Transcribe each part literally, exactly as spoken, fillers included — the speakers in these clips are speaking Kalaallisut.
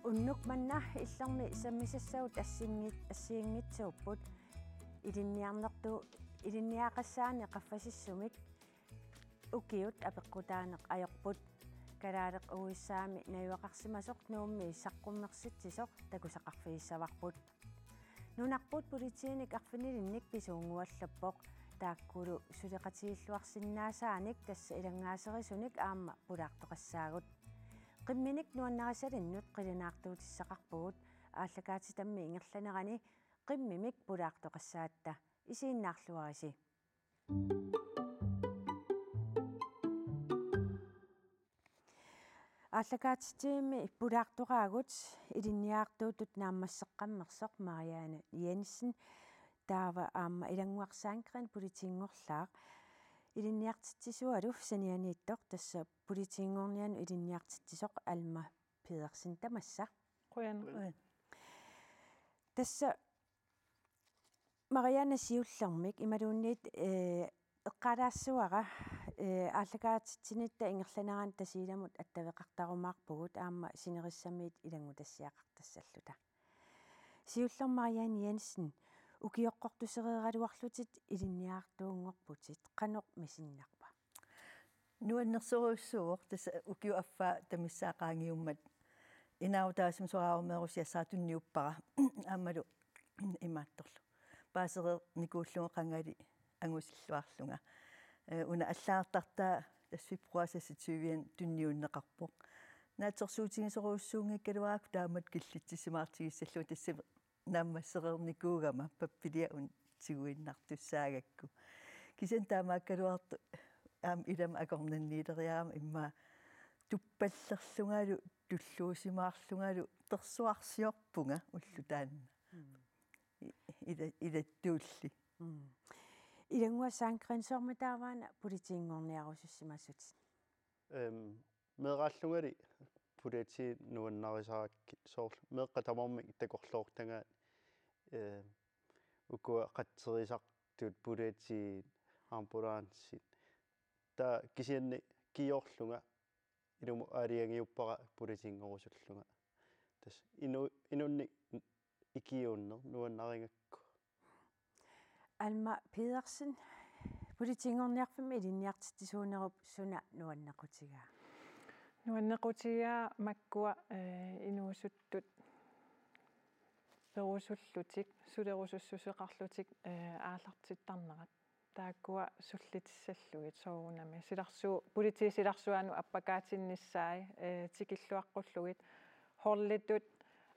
Unnuk manna Illermi sammisassagut assinngit-, assigiinngitsuupput. Ilinniarnertut ilinniaqassaanik qaffasissumik ukiut apeqqutaaneq ajorput. Kalaaleq U S A-mi najugaqarsimasoq Nuummi saqqummersitsisoq takusaqarfigissavarput. Nunarput politiinik arfinilinnik pisuunnguallappoq. Taakkulu suleqatigilluarsinnaasaanik tassa ilanngaaserisunit aamma pulaartoqassaagut. Qimminik nuannarisalinnut qilanaartuutissaqarpugut. Aallakaatitammi ingerlanerani qimmimik pulaartoqassaatta. Isiginnaarluarisi. Aallakaatitami pulaartoqaagut ilinniartuutut naammasseqqammersoq Marianne Jensen, taava aamma Ilannguaq Sandgreen politiinngorlaaq. Ilinniartitsisualu sanianiittoq tassa politiinngornianut ilinniartitsisoq Alma Pedersen, tamassa. Qujan. Qujan. Tassa Marianne, siullermik imaluunniit, eh, eqqaalaassavara, eh, aallakaatitsinitta ingerlanerani Tasiilamut attaveqartarumaarpugut aamma sinerissamiit ilanngutassiaqartassalluta. Siullermik Marianne Jensen, ukioqqortusereeraluarlutit ilinniartuunngorputit, qanoq misinnarpa? Nuannersorujussuuvoq, tassa ukiup affaa tamassaat qaangiummat inaata taassuma soraarummeerusiassaartunniuppara aammalu imaattorlu paasereernikuullunga qangali angusilluarlunga. Eh, una allagartartaa tassa februar seksogtyve tunniunneqarpoq. Naatsorsuutigisorujussuunngikkaluarakku taamatut killitsissimaartigissallugu, tassa naammassereernikuugama pappilia una tiguinnartussaagakku. Kisianni taamaakkaluartoq aamma ilama akornanniileriarama immaqa tuppallerlungalu tulluusimaarlungalu tersuarsiorpunga ulloq taanna. Mm. I-, ila-, ilattuulli. Mm. Ilannguaq Sandgreen, soormitaava una politiinngorniarusussimasutit? Ehm, meeraallungali politiit nuannarisarakkit, soorlu meeqqat tamarmik takorloortagaat, eh, ukua qatserisartut, politiit, ambulancit. Taava kisianni kingorlunga ilumut aalajangiuppara politiinngorusullunga. Tassa inu-, inunnik ikiuunneq nuannarigakku. Alma Pedersen, politiinngorniarfimmi ilinniartitsisuunerup suna nuannequtigaa? Nuannequtigaa makkua, eh, inuusuttut perusullutik, sulerusussuseqarlutik, eh, aallartittarnerat. Taakkua sullitissallugit soorunami. Silarsu-, politiit silarsuanut appakaatinnissaat, eh, tikilluaqqullugit. Holditut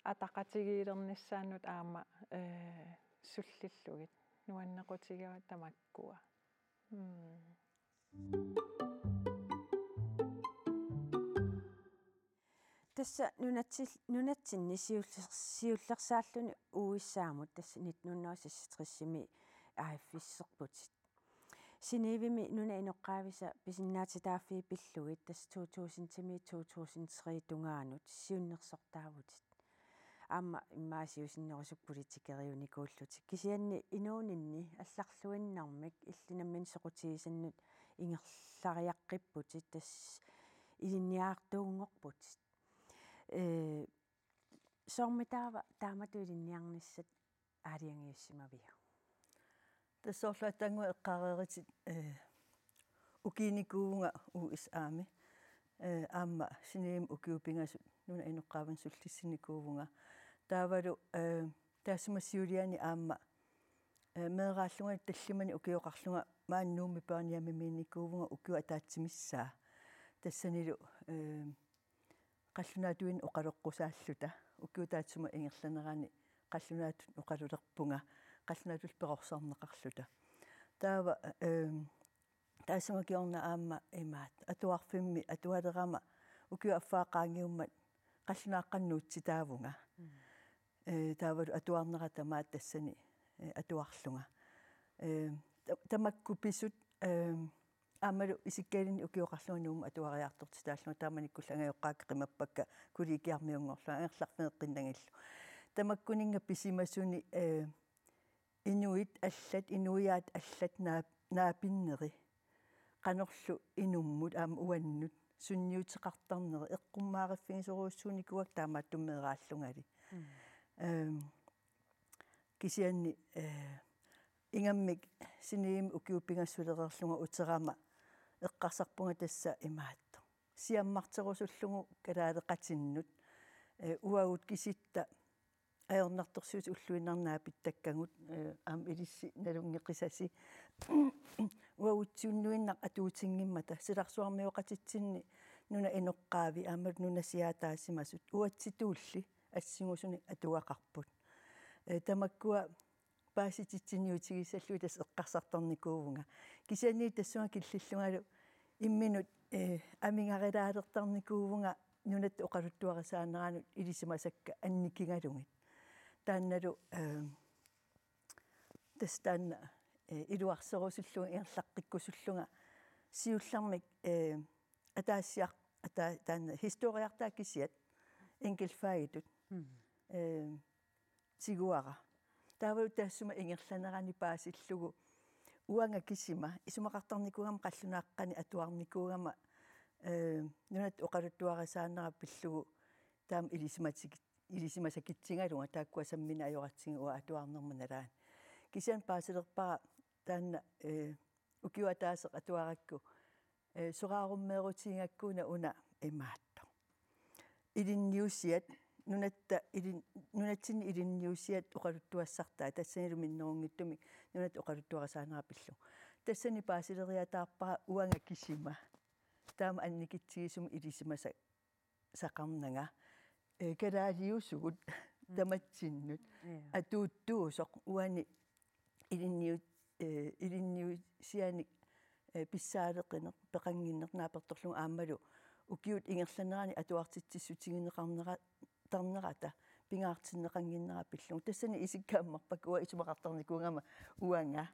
ataqatigiilernissaannut aamma, eh, sullillugit. Nuannequtigaat tamakkua. Mm. Tassa nunatsil-, nunatsinni siuller-, siullersaalluni U S A-mut tassa nitten hundrede og seksogtres-imi A F-isserputit. Genèvemi nunap inoqqaavisa pisinnaatitaaffii pillugit tassa to tusind-imi to tusind tre tungaanut siunnersortaavutit. Aamma immaqa siusinnerusukkut politikeriunikuullutit. Kisianni inuuninni allarluinnarmik illit nammineq soqutigisannut ingerlariaqqipputit, tassa ilinniartuunngorputit. Ee, soormitaava taamatut ilinniarnissat aalajangiussimaviuk? Tassa soorlu aatsaannguaq eqqaareeritit, eh, ukiinikuuvunga U S A-mi, eh, aamma Genèvemi ukiut pingasut nunap inoqqaavinik sullissinikuuvunga. Taavalu, eh, taassuma siuliani aamma, eh, meeraallunga tallimanik ukioqarlunga maani Nuummi børnehjemimiinnikuuvunga ukiup ataatsimissaa. Tassanilu, eh, qallunaatuinnaq oqaloqqusaalluta, ukiup taassuma ingerlanerani qallunaatut oqalulerpunga, qallunaatullu perorsarneqarluta. Taava, ehm, taassuma kingorna aamma imaattoq, atuarfimmi atualerama ukiup affaa qaangiummat qallunaaqqanik nuutsitaavunga. Mm. Eh, taavalu atuarnera tamaat tassani, eh, atuarlunga. Eh, ta-, tamakku pisut, eh, aammalu isikkalinnik ukioqarlunga Nuummut atuariartortitaallunga, taamanikkullu angajoqqaakka qimappakka kollegiarmiunngorlunga angerlarfeeqqinnagillu. Tamakkuninnga pisimasuni, eh, inuit allat, inuiaat allat naap-, naapinneri. Qanorlu inummut aamma uannut sunniuteqartarneri eqqummaariffigisorujussuunikuuakka taamaattumik meeraallungali. Ehm, kisianni, eh, ingammik siniimi ukiut pingasut sulereerlunga uterama eqqarsarpunga tassa imaattoq: Siammarterusullugu kalaaleqatinnut, eh, uagut kisitta ajornartorsiutit ulluinnarni naapittakkagut, eh, aamma ilissi nalunngeqisasi. Uagutsiunnuinnaq atuutinngimmata silarsuarmioqatitsinni nunap inoqqaavi aammalu nunasiaataasimasut uatsitulli assigusunik atugaqarput. Eh, tamakkua paasititsiniutigissallugit tassa eqqarsartarnikuuvunga. Kisianni tassunga killillungalu imminut, eh, amigarilaartarnikuuvunga nunatta oqaluttuarisaaneranut ilisimasakka annikigalugit. Taannalu, eh, tassa taanna, eh, iluarserusullunga ingerlaqqikkusullunga siullermik, eh, ataasiaq-, ata-, taanna historiartaa kisiat enkeltfagitut, eh, tiguara. Taavalu taassuma ingerlanerani paasillugu uanga kisima isumaqartarnikuugama qallunaaqqanik atuarnikuugama, eh, nunatta oqaluttuarisaanera pillugu taama ilisimatik-, ilisimasakitsigalunga taakkua sammineq ajoratsigit uanga atuarnerma nalaani. Kisianni paasilerpara taanna, eh, ukioq ataaseq atuarakku, eh, soraarummeerutigigakku una, una imaattoq: Ilinniusiat, nunatta ilin-, nunatsinni ilinniusiat oqaluttuassartaat, tassanilu minnerunngitsumik nunatta oqaluttuarisaanera pillugu. Tassani paasileriataarpara uanga kisima taama annikitsigisumik ilisimasaqarnanga, eh, kalaaliusugut tamatsinnut. Ja. Atuuttuusoq uani ilinniu-, eh, ilinniusianik, eh, pissaaleqineq, peqannginneq naapertorlugu aammalu ukiut ingerlaneranni atuartitsissutigineqarnera-, tarnerata pingaartinneqannginnera pillugu. Tassani isikka ammarpakka uanga isumaqartarnikuugama uanga,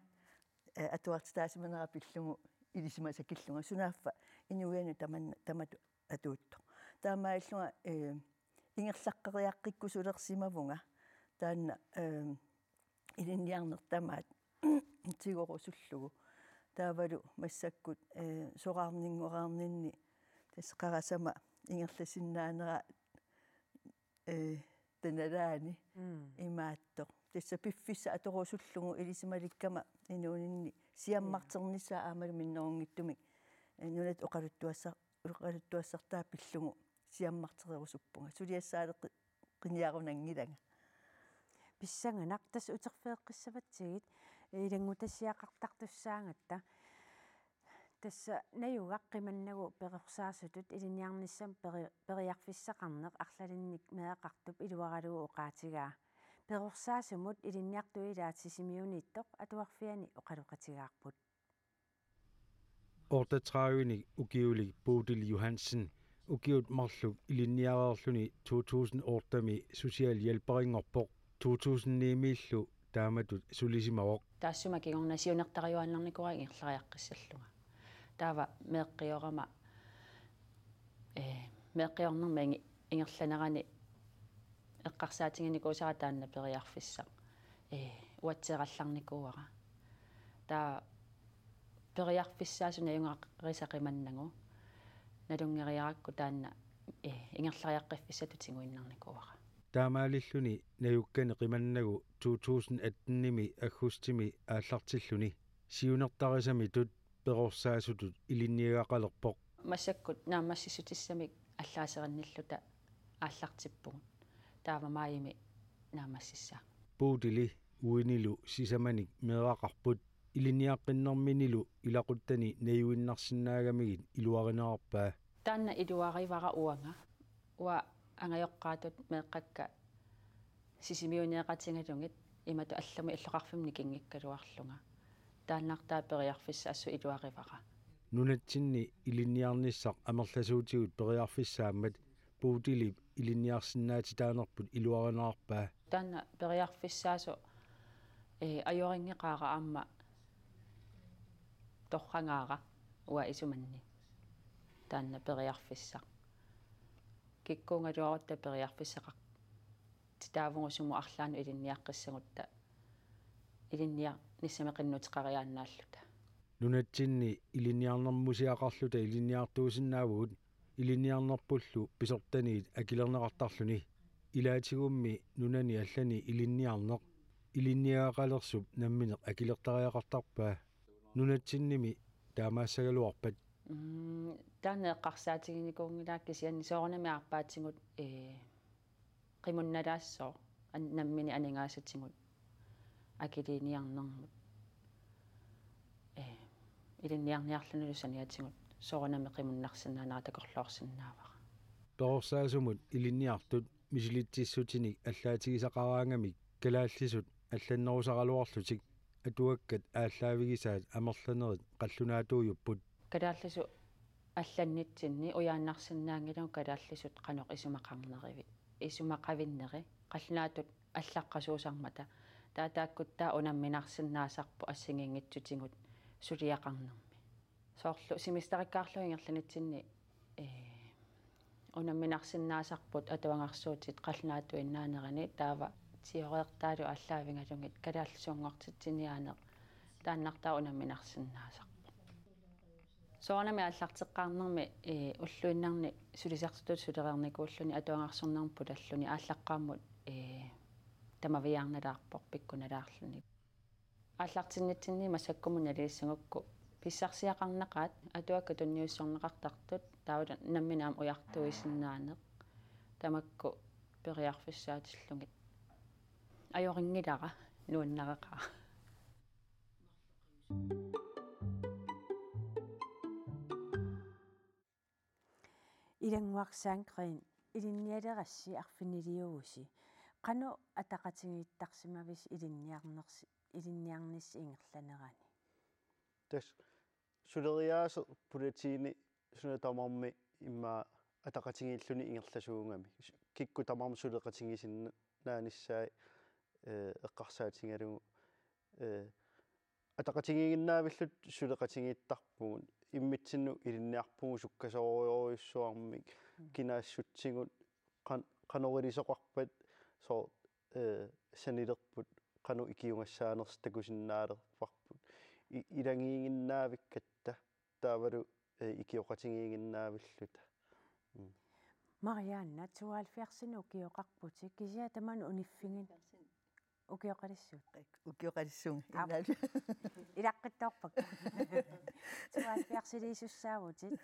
eh, atuartitaasimanera pillugu ilisimasakillunga, sunaaffa inuiannut tamanna tamatut atuuttoq. Taamaallunga, eh, ingerlaqqeriaqqikkusulersimavunga taanna, eh, ilinniarneq tamaat tigorusullugu. Taavalu massakkut, eh, soraarninngoreerninni tassa qarasama ingerlasinnaanera, eh, taanna nalaani. Mm. Imaattoq. Tassa piffissaq atorusullugu ilisimalikkama inuuninni siammarternissaa aammalu minnerunngitsumik, eh, nunatta oqaluttuassa-, oqaluttuassartaa pillugu siammartererusuppunga. Suliassaaleqi-, qiniarunanngilanga. Pissanganaq, tassa uterfigeqqissavatsigit ilanngutassiaqartartussaagatta. Tassa najugaq qimannagu perorsaasutut ilinniarnissamut peri-, periarfissaqarneq arlalinnik meeraqartup iluaralugu oqaatigaa. Perorsaasumut ilinniartut ilaat Sisimiuniittoq atuarfiani oqaloqatigaarput. Otteogtredive-nik ukiulik Bodil Johansen ukiut marluk ilinniareerluni to tusind otte-mi socialhjælperinngorpoq, to tusind ni-miillu taamatut sulisimavoq. Taassuma kingorna siunertarajuaannarnikuuara ingerlariaqqissallunga. Taava meeqqiorama, eh, meeqqiornerma ingi-, ingerlanerani eqqarsaatiginikuusara taanna periarfissaq, eh, uatseerallarnikuuara. Taava periarfissaasut najugarisat qimannagu nalunngeriarakku taanna, eh, ingerlariaqqiffissatut tiguinnarnikuuara. Taamaalilluni najukkani qimannagu to tusind atten-imi aggustimi aallartilluni siunertarisamitut perorsaasutut ilinniagaqalerpoq. Massakkut naammassissutissamik allaaserinnilluta aallartippugut. Taava maajimi naammassissaaq. Bodili uinilu sisamanik meeraqarput. Ilinniaqqinnerminilu ilaquttani najuinnarsinnaagamigit iluarinerarpaa. Taanna iluarivara uanga. Uanga angajoqqaatut meeqqakka Sisimiuneeqatigalugit imatut allamut illoqarfimmut nikinngikkaluarlunga. Taannartaa periarfissaassooq iluarivara. Nunatsinni ilinniarnissaq amerlasuutigut periarfissaammat Bodilip ilinniarsinnaatitaanerput iluarinerarpaa. Taanna periarfissaasoq, eh, ajorinngeqaara aamma torragaara uanga isumanni. Taanna periarfissaq. Kikkuugaluarutta periarfissaqartitaavugut sumut arlaannut ilinniaqqissagutta ilinniarnissamik qinnuteqariaannaalluta. Nunatsinni ilinniarnermusiaqarluta ilinniartuusinnaavugut Ilinniarnerpullu pisortaniit akilerneqartarluni. Ilaatigummi nunani allani ilinniarneq ilinniagaqalersup nammineq akilertariaqartarpaa. Nunatsinnimi taamaassagaluarpat. Mm, taanna eqqarsaatiginikuunngilaa kisianni soorunami aappaatigut, ee, qimunnalaassaaq an-, nammineq aningaasatigut akiliiniarnermut. Ee, ilinniarniarlunilu saniatigut soorunami qimunnarsinnaanera takorloorsinnaavara. Perorsaasumut ilinniartut misilitsissutinik allaatigisaqaraangamik kalaallisut allannerusaraluarlutik atuakkat aallaavigisaat amerlanerit qallunaatuujupput. Kalaallisut allannitsinni ujaannarsinnaanngilagut kalaallisut qanoq isumaqarnerivit, isumaqavinneri qallunaatut allaqqasuusarmata. Taava taakkutta unamminarsinnaasarput assigiinngitsutigut suliaqarnermi. Soorlu semesterikkaarlugu ingerlanitsinni, ee, unamminarsinnaasarput atuagarsuutit qallunaatuinnaanerani, taava teoreertaalu aallaavigalugit kalaallisuunngortitsiniaaneq taannartaa unamminarsinnaasarpoq. Soorunami aallarteqqaarnermi, ee, ulluinnarni sulisassatut sulereernikuulluni atuagarsornermut pulalluni aallaqqaammut, ee, tamaviaarnalaarpoq pikkunalaarluni. Aallartinnitsinni massakkumut naliliissagukku pissarsiaqarnaqaat atuakkat tunniussorneqartartut taavalu nammineq aamma ujartuisinnaaneq tamakku periarfissaatillugit. Ajoringilara nuannareqaara. Ilannguaq Sandgreen, ilinnialerassi arfiniliuvusi. Qanoq ataqatigiittarsimavisi ilinniarnersi-, ilinniarnissi ingerlanerani? Tassa suleriaaseq politiini suna tamarmi immaqa ataqatigiilluni ingerlasuugami. Kikkut tamarmik suleqatigisinnaanissaat, ee, eqqarsaatigalugu, ee, ataqatigiiginnaavilluta suleqatigiittarpugut, immitsinnut ilinniarpugut sukkasoorujorujussuarmik, mm, kinaassutsigut, qan-, qanoq ilisoqarpat, soorlu, ee, sanilerput, qanoq ikiugassaanersut takusinnaalerparput. I-, ilagiiginnaavikkatta, taavalu, ee, ikioqatigiiginnaavilluta. Mm. Marianna, tooghalvfjerdsinik ukioqarputit, kisianni tamanna uniffigin-, ukioqalissuit. Ukioqalissuunga. Aap. Innaal. Ilaqqittoorpakka. Tooghalvfjerdsiliisussaavutit.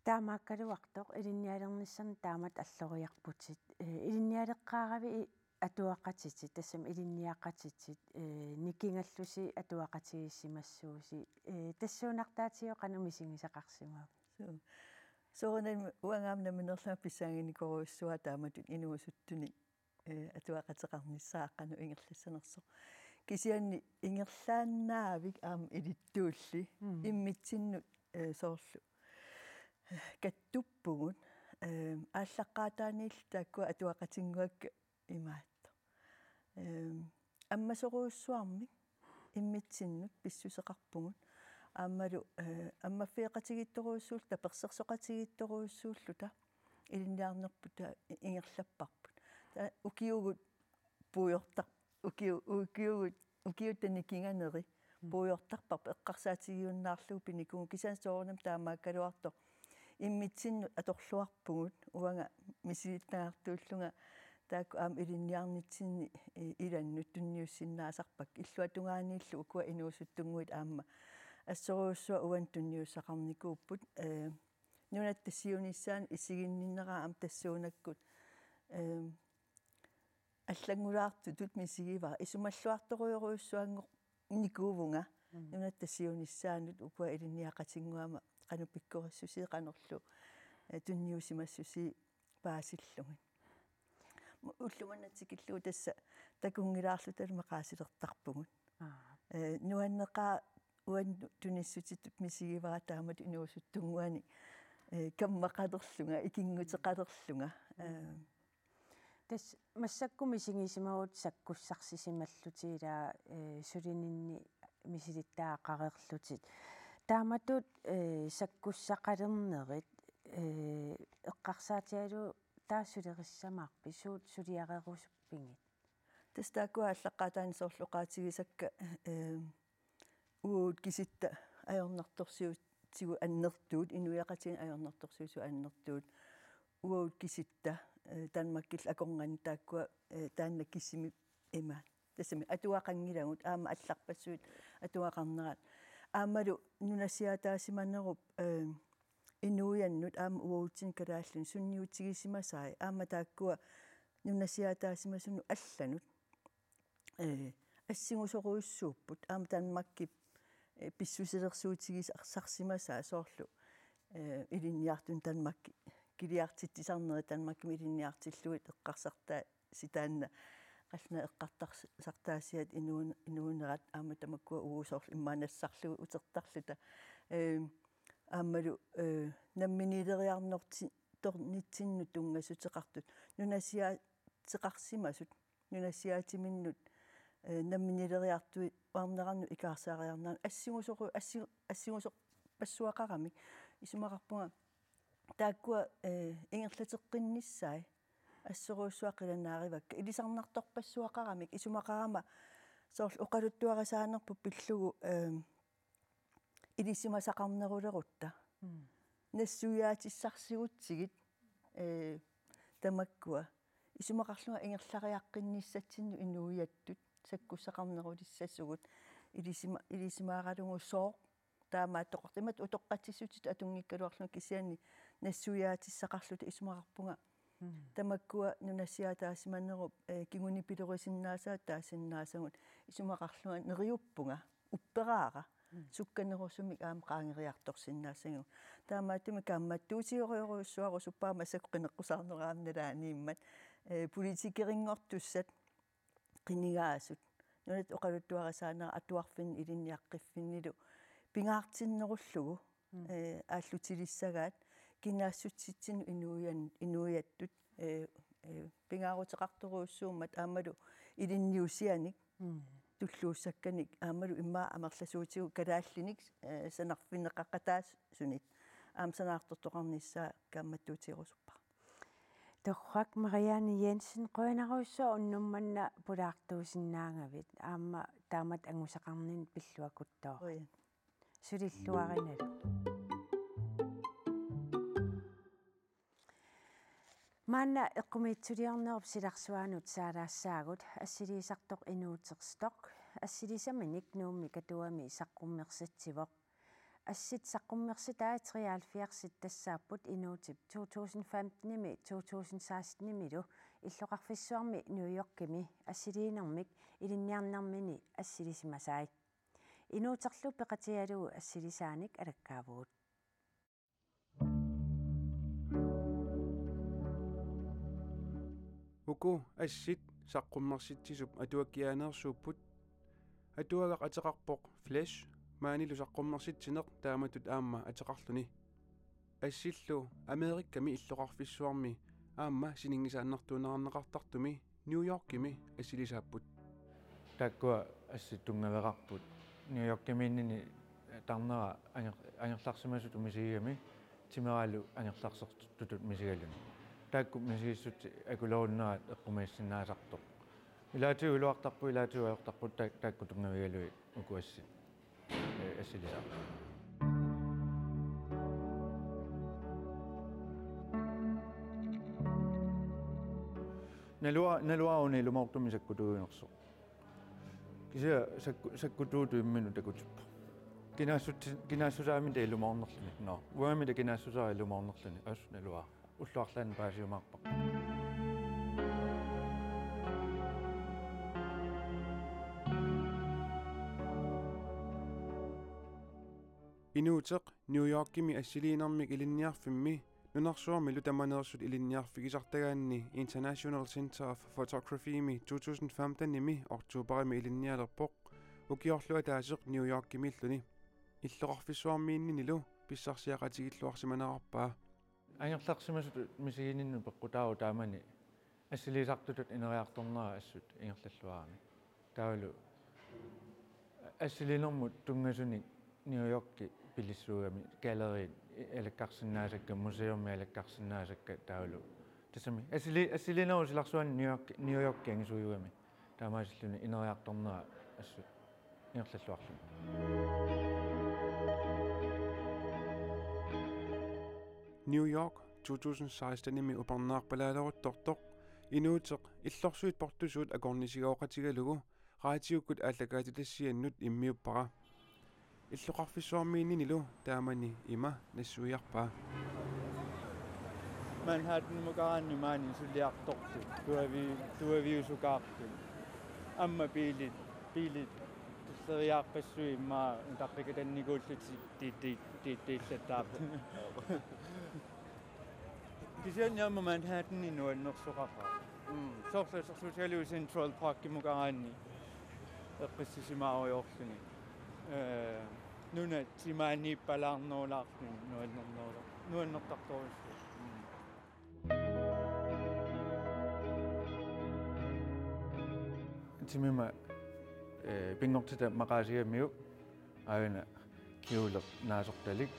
Taamaakkaluartoq ilinnialernissannik taamatut alloriarputit. Ee, ilinnialeqqaaravit i-, atuaqatitit, tassami ilinniaqatitit, ee, nikingallusi atuaqatigiissimassuusi. Ee, tassuunartaatigut qanoq misigisaqarsimava? Suu. Soorunami uanga aamma nammineerlunga pissaaginikoorujussuara taamatut inuusuttunik, ee, atuaqateqarnissaa qanoq ingerlassanersoq. Kisianni ingerlaannaavik aamma ilittuulli. Mm. Immitsinnut, ee, soorlu kattuppugut, ee, aallaqqaataaniilli taakkua atuaqatinnguakka imaattoq. Ee, ammasorujussuarmik immitsinnut pissuseqarpugut. Aammalu, ee, ammaffigeqatigiittorujussuulluta, tapersersoqatigiittorujussuulluta ilinniarnerput taava ingerlapparput. Taava ukiugut puigortar-, ukiu-, ukiugut, ukiut taanna nikinganeri, mm, puigortarparput eqqarsaatigiunnaarlugu pinikuuvugut, kisianni soorunami taamaakkaluartoq immitsinnut atorluarpugut uanga misilittagartuullunga taakku aamma ilinniarnitsinni, ee, ilannut tunniussinnaasarpakka, illuatungaaniillu ukua inuusuttunnguit aamma assorujussuaq uannut tunniussaqarnikuupput, ee, nunatta siunissaanut isiginninneraa aamma tassuunakkut, ee, allanngulaartutut misigivara, isumalluartorujorujussuanngornikuuvunga, mm, nunatta siunissaanut ukua ilinniaqatinnguama qanoq pikkorissusii qanorlu, ee, tunniusimassusii paasillugit. Mu-, ulloq manna tikillugu tassa takunngilaarlutalu maqaasilertarpugut. Aap. Ee, nuanneqaaq uannut tunissutitut misigivara taamatut inuusuttunnguanik, ee, kammaqalerlunga, ikinnguteqalerlunga. Ee. Tassa massakkut misigisimagutta sakkussarsisimallutit ilaa, ee, sulininni misilittagaqareerlutit. Taamatut, ee, sakkussaqalernerit, ee, eqqarsaatigalugu taava sulerissamaarpit, suut suliarerusuppigit? Tassa taakkua aallaqqaataani soorlu oqaatigisakka, ee, uagut kisitta ajornartorsiut-, tigut annertuut, inuiaqatigiinni ajornartorsiutit annertuut, uagut kisitta, eh, Danmarkillu akornanni taakkua, eh, taanna kisimi ima. Tassami atugaqanngilagut aamma allarpassuit atugaqarnerat. Aammalu nunasiaataasimanerup, eh, inuiannut aamma uagutsinnut kalaallinut sunniutigisimasai aamma taakkua nunasiaataasimasunut allanut, eh, assingusorujussuupput aamma Danmarkip, eh, pissusilersuutigisarsimasaa soorlu, eh, ilinniartut Danmarkikiliartitsisarnerit Danmarkimi ilinniartillugit eqqarsartaa- sitaanna qallunaat eqqartarsartaasiat inuun-, inuunerat aamma tamakkua uagut soorlu immaqa nassarlugit utertarluta. Ehm, aammalu, eh, namminiileriartorti-, tornitsinnut tunngassuteqartut. Nunasiaateqarsimasut. Nunasiaatiminnut, eh, namminiileriartuarnerannut ikaarsaariarneranut. Assingusoru-, assi-, assingusorpassuaqaramik. Isumaqarpunga taakkua, eh, ingerlateqqinnissaat assorujussuaq qilanaarivakka. Ilisarnartorpassuaqaramik isumaqarama soorlu oqaluttuarisaanerput pillugu, eh, ilisimasaqarnerulerutta. Mm. Nassuiaatissarsigutsigit, eh, tamakkua. Isumaqarlunga ingerlariaqqinnissatsinnik inuiattut sakkussaqarnerulissasugut ilisima-, ilisimaaralugu sooq taamaattoqartarmat utoqqatsissutitut atunngikkaluarlunga kisianni nassuiaatissaqarluta isumaqarpunga. Mm. Tamakkua nunasiaataasimanerup, eh, kingunipiloorisinnaasaat taasinnaasagut isumaqarlunga neriuppunga upperaara. Mm. Sukkanerusumik aamma qaangeriartorsinnaassagigut. Taamaattumik kaammattuutigerujorujussuarusuppara massakkut qineqqusaarnera aamma nalaaniimmat, eh, politikerinngortussat qinigaasut. Nunatta oqaluttuarisaanerat atuarfinni ilinniaqqiffinnilu pingaartinnerullugu, mm, eh, aallutilissagaat kinaassutsitsinnut inuian-, inuiattut, eh, eh, pingaaruteqartorujussuummat aammalu ilinniusianik, mm, tulluussakkanik aammalu immaqa amerlasuutigut kalaallinik, eh, sanarfineqaqataasunit aamma sanaartortoqarnissaa kaammattuutigerusuppara. Torrak Marianne Jensen, qujanarujussuaq unnuk manna pulaartuusinnaagavit, aamma taamatut angusaqarninni pilluakuttoorit. Qujan. Sulilluarinalu. Maanna eqqumiitsuliornerup silarsuanut saalaassaagut assiliisartoq Inuuteq Storch assilisaminik Nuummi Katuami saqqummersitsivoq. Assit saqqummersitai treoghalvfjerdsit tassaapput Inuutip to tusind femtenimi to tusind sekstenimilu illoqarfissuarmi New Yorkimi assiliinermik ilinniarnermini assilisimasai. Inuuterlu peqatigalugu assilisaanik alakkaavugut. Uku assit saqqummersitsisup atuakkiaaneersuupput. Atuagaq ateqarpoq Flesch, maanilu saqqummersitsineq taamatut aamma ateqarluni. Assillu Amerikami illoqarfissuarmi aamma sininngisaannartuunerarneqartartumi New Yorkimi assilisaapput. Taakkua assit tunngaveqarput New Yorkimiinnini tarnera anger-, angerlarsimasutut misigigami timeraalu angerlarsertutut misigaluni. Taakku misigissutsit akulerunnerat eqqumiissinnaasartoq. Ilaatigut iluartarput, ilaatigut ajortarput, taak-, taakku tunngavigalugit uku assit, eh, assilisaat. Nalua-, naluara una ilumoortumik sakkutuujunersoq. Kisianni sakku-, sakkutuutut imminut takutippoq. Kinaassutsi-, kinaassusaamita ilumoornerluni. Nå, uangamita kinaassusara ilumoornerluni. Assut naluara. Ullut arlaanni paasiumaarpara. Inuuteq New Yorkimi assiliinermik ilinniarfimmi nunarsuarmilu tamaneersut ilinniarfigisartagaanni International Center of Photographymi to tusind femtenimi oktoberimi ilinnialerpoq, ukiorlu ataaseq New Yorkimiilluni. Illoqarfissuarmiinninilu pissarsiaqatigilluarsimanerarpaa. Angerlarsimasutut misigininnut peqqutaavoq taamani assiliisartutut ineriartornera assut ingerlalluarami. Taavalu assiliinermut tunngasunik New Yorki pilissuugami, galeriit alakkarsinnaasakka, museumi alakkarsinnaasakka taavalu. Tassami assili-, assiliinerup silarsuani New York, New Yorki angisuujugami. Taamaasilluni ineriartornera assut ingerlalluarluni. New York to tusind seksten-imi upernaarpalaaleruttortoq inuuteq illorsuit portusuut akornisigooqatigalugu raatiukkut aallakaatitassiannut immiuppara. Illoqarfissuarmiinninilu taamani ima nassuiarpaa. Manhattanimukaraanni maani suliartortut tuavi-, tuaviusukaartut. Aamma biilit, biilit tulleriiaarpassuit immaqa utaqqikatannikuullutik ti-, ti-, ti-, tiillattaartut. Kisianni aamma Manhattani nuannersoqaqaaq. Mm. Soorlu assersuutigalugu Central Parkimukaraanni eqqissisimaarujoorluni. Ee, nuna timaaniippalaarnerulaarluni nuannernerula-, nuannertartorujussuuvoq. Mm. Timima, ee, pinngortitaq maqaasigamiuk aajuna kjoleq naasortalik.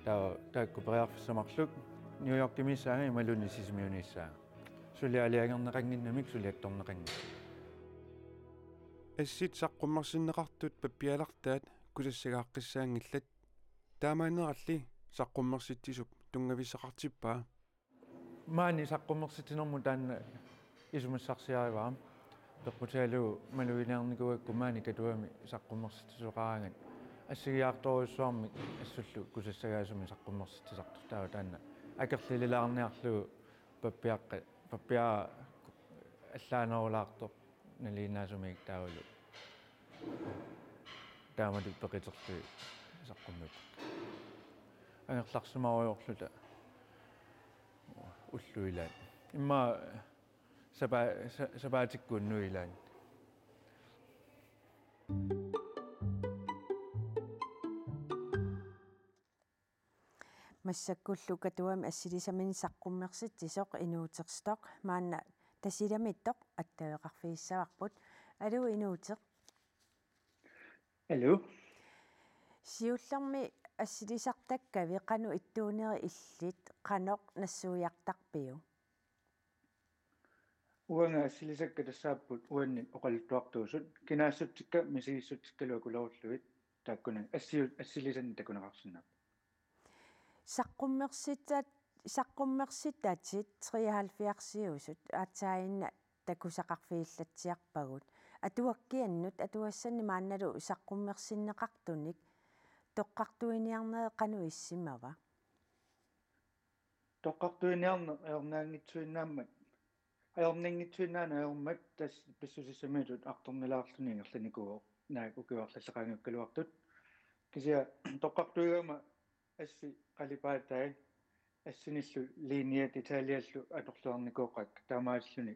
Taava taakku periarfissat marluk New Yorkimiissaanga imaluunniit Sisimiuniissaanga. Suli aalajangerneqannginnamik suli attorneqanngilaq. Assit saqqummersinneqartut pappialartaat kusassagaaqqissaanngillat. Taamaaneralli saqqummersitsisup tunngavissaqartippaa. Maani saqqummersitsinermut taanna isumassarsiarivara. Peqqutigalugu maluginiarnikuugakku maani Katuami saqqummersitsisoqaraangat assigiiaartorujussuarmik assullu kusassagaasumik saqqummersitsisartoq, taava taanna akerlilaarniarlugu pappiaqqa-, pappiara allaanerulaartoq nalinginnaasumik taavalu taamatut peqiterlugit saqqummiupput. Angerlarsimaarujoorluta ullut ilaat. Immaqa sapa-, sa-, sapaatikkut unnuit ilaanni. Massakkullu Katuami assilisaminnik saqqummersitsisoq Inuuterstoq maanna Tasiilamittoq attaveqarfigissavarput. Aluu Inuuteq. Aluu. Siullermik assilisartakkavi qanoq ittuuneri illit, qanoq nassuiartarpiuk? Uanga assilisakka tassaapput uannit oqaluttuartuusut, kinaassutsikka misigissutsikkalu akulerullugit, taakkunani assiu-, assilisannik takuneqarsinnaapput. Saqqummersitat-, saqqummersitatit treoghalvfjerdsiusut aatsaannguaq takusaqarfigillatsiarpagut. Atuakkiannut atuassannik maannalu saqqummersinneqartunik toqqartuiniarnerit qanoq issimava? Toqqartuiniarneq ajornanngitsuinnaammat, ajornanngitsuinnaanut ajormat tassa pissusissamiittut artornilaarluni ingerlanikuuvoq, naak ukiuarlalleqaanngikkaluartut. Kisianni toqqartuigama assi qalipaatai assinillu linjat detaljellu atorluarnikooqaakka, taamaasilluni,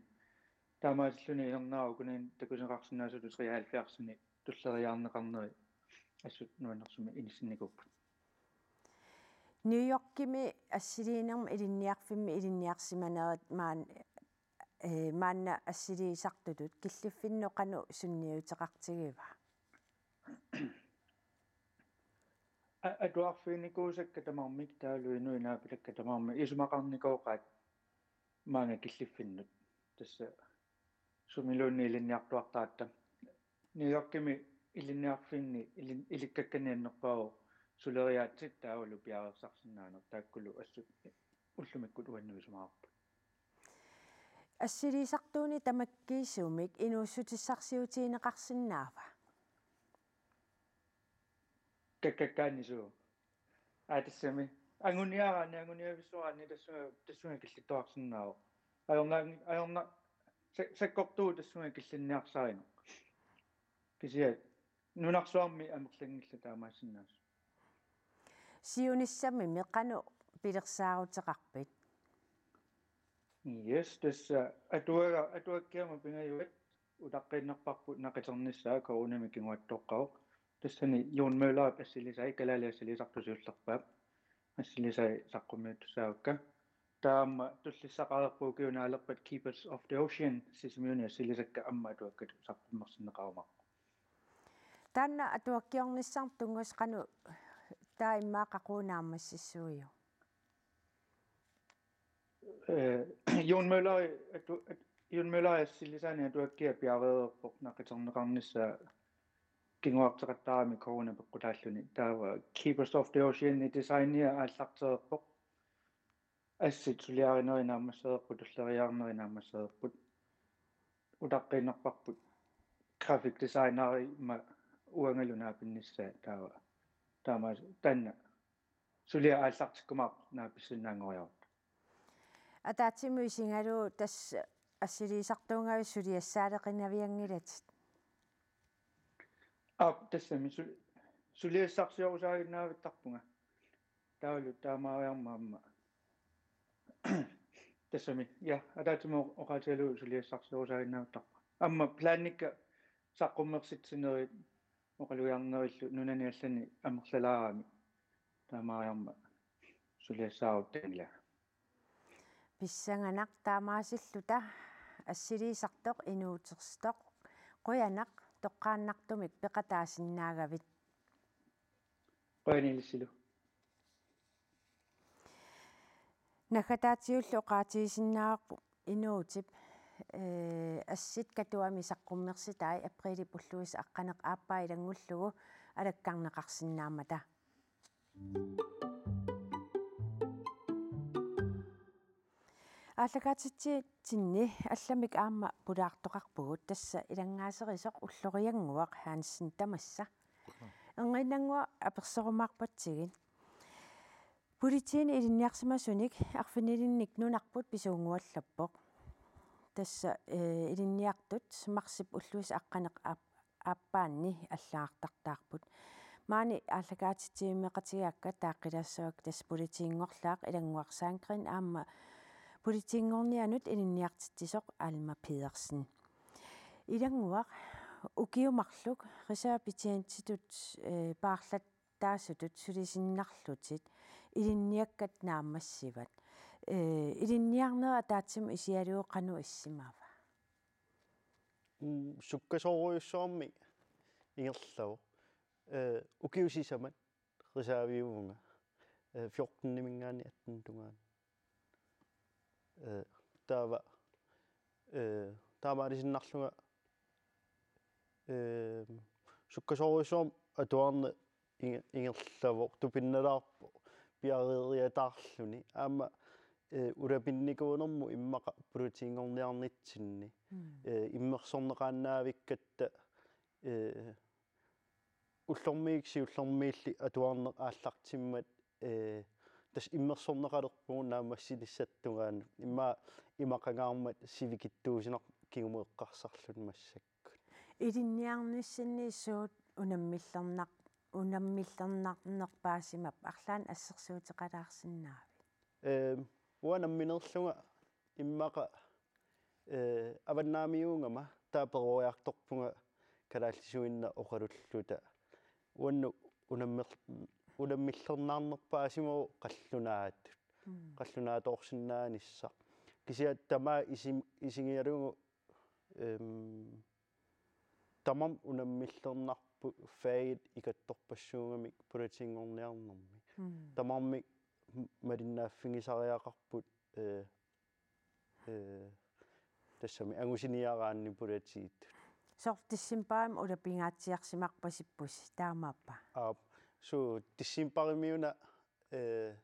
taamaasilluni inernaaq ukunani takuneqarsinnaasutut treoghalvfjerdsini tulleriiaarneqarneri assut nuannersumik inissinnikuupput. New Yorkimi assiliinermi ilinniarfimmi ilinniarsimanerit maan-, ee, maanna assiliisartutut killiffinnut qanoq sunniuteqartigiva? A-, atuarfiginikuusakka tamarmik taavalu inuit naapitakka tamarmik isumaqarnikooqaat maanga killiffinnut. Tassa sumiluunniit ilinniartuartaratta. New Yorkimi ilinniarfinni ilin-, ilikkakkanni annerpaavoq suleriaatsit taavalu piareersarsinnaaneq, taakkulu assut ullumikkut uannut isumaqarput. Assiliisartuuneq tamakkiisumik inuussutissarsiutigineqarsinnaava? Kakkakkaanni suu. Aa, tassami. Anguniaraanni, anguniavissoraanni tassunga, tassunga killittuarsinnaavoq. Ajorna-, ajorna-, sa-, sakkortuut tassunga killinniarsarineq. Kisianni nunarsuarmi amerlanngillat taamaassinnaasut. Siunissami qanoq pilersaaruteqarpit? Yes, tassa atuaga-, atuakkiama pingajuat utaqqiinnarparput naqiternissaa coronami kinguattoqqavoq. Tassani Jon Møllerip assilisai, kalaallit assiliisartut siullerpaap assilisai saqqummiuttussaavakka. Taava aamma tullissaqareerpoq ukiup naalerpat Keepers of the Ocean, Sisimiuni assilisakka aamma atuakkat saqqummersinneqarumaarput. Taanna atuakkiornissannut tunngasut qanoq taava immaqa qaqugu naammassissuuiuk? Ee, Jon Møller, atu-, at-, Jon Møller assilisaani atuakkia piareerpoq naqiterneqarnissaa kinguarteqattaarami corona peqqutaalluni. Taava Keepers of the Ocean designia aallartereerpoq. Assit suliarinerit naammassereerput, tulleriiaarnerit naammassereerput. Utaqqiinnarparput graphic designeri ima uangalu naapinnissaa taava. Taama taanna suliaq aallartikkumaarpoq naapissinnaanngoriarutta. Ataatsimut isigalugu tassa assiliisartuugavit suliassaaleqinavianngilatit. Aap, tassami su-, suliassarsiorusaaginnavittarpunga. Taavalu taamaariarmat aamma. Tassami, ja, ataatsimut oqaatigalugu suliassarsiorusaaginnavittarpunga. Aamma planikka saqqummersitsinerit oqalugiarnerillu nunani allani amerlalaaramik. Taamaariarmat suliassaaruttaanngilanga. Pissanganaq taamaasilluta assiliisartoq inuutersoq qujanaq toqqaannartumik peqataasinnaagavit. Qujanaq ilissilu. Naggataatigut oqaatigisinnaavarput Inuutip, eh, assit Katuami saqqummersitai aprilip ulluisa aqqaneq-aappaa ilanngullugu alakkarneqarsinnaammata. Aallakaatitsinni allamik aamma pulaartoqarpugut, tassa ilanngaaserisoq Ulloriannguaq Hansen tamassa. Erniinnannguaq apersorumaarpatsigit. Politiinit ilinniarsimasunik arfinilinnik nunarput pisuunnguallappoq. Tassa, eh, ilinniartut marsip ulluisa aqqaneq-aap-, -aappaanni allagartartaarput. Maani aallakaatitsivimmeqatigaakka taaqqilaassavakka tassa politiinngorlaaq Ilannguaq Sandgreen aamma politiinngornianut ilinniartitsisoq Alma Pedersen. Ilannguaq, ukiut marluk reservebetjentitut, eh, paarlattaasutut sulisinnarlutit ilinniakkat naammassivat. Eh, ilinniarnera ataatsimut isigalugu qanoq issimava? Mm, sukkasoorujussuarmik ingerlavoq. Eh, ukiut sisamat reserviuvunga. Eh, fjorteniminngaanniit attenip tungaanut. Eh, taava, eh, taamaalisinnarlunga, eh, sukkasoorujussuarmik atuarneq inge-, ingerlavoq, tupinnalaarpoq piareeriataarluni. Aamma, eh, ulapinnikuunermut immaqa politiinngorniarnitsinni. Mm. Eh, immersorneqaannavikkatta, eh, ullormiit siullermiilli atuarneq aallartimmat, eh, tassa immersorneqalerpugut naammassinissap tungaanut. Immaqa imaqangaarmat sivikitsuussineq kingumut eqqarsarluni massakkut. Ilinniarnissinni suut unammillernar-, unammillernarnerpaasimappat arlaannik assersuuteqalaarsinnaavit? Eh, uanga nammineerlunga immaqa, eh, avannaamiuugama taava peroriartorpunga kalaallisuinnaq oqalulluta. Uannut unammer-, unammillernaarnerpaasimavoq qallunaatut. Mm. Qallunaatoorsinnaanissaq. Kisianni tamaat isim-, isigigalugu, em, tamarmik unammillernarput fagit ikattorpassuugamik politiinngorniarnermi. Mm. Tamarmik m-, malinnaaffigisariaqarput, eh, eh, tassami angusiniaraanni politiitut. Soorlu decembarimi ulapingaatsiarsimarpasippusi, taamaappa? Aap, suu, decembarimiuna, eh,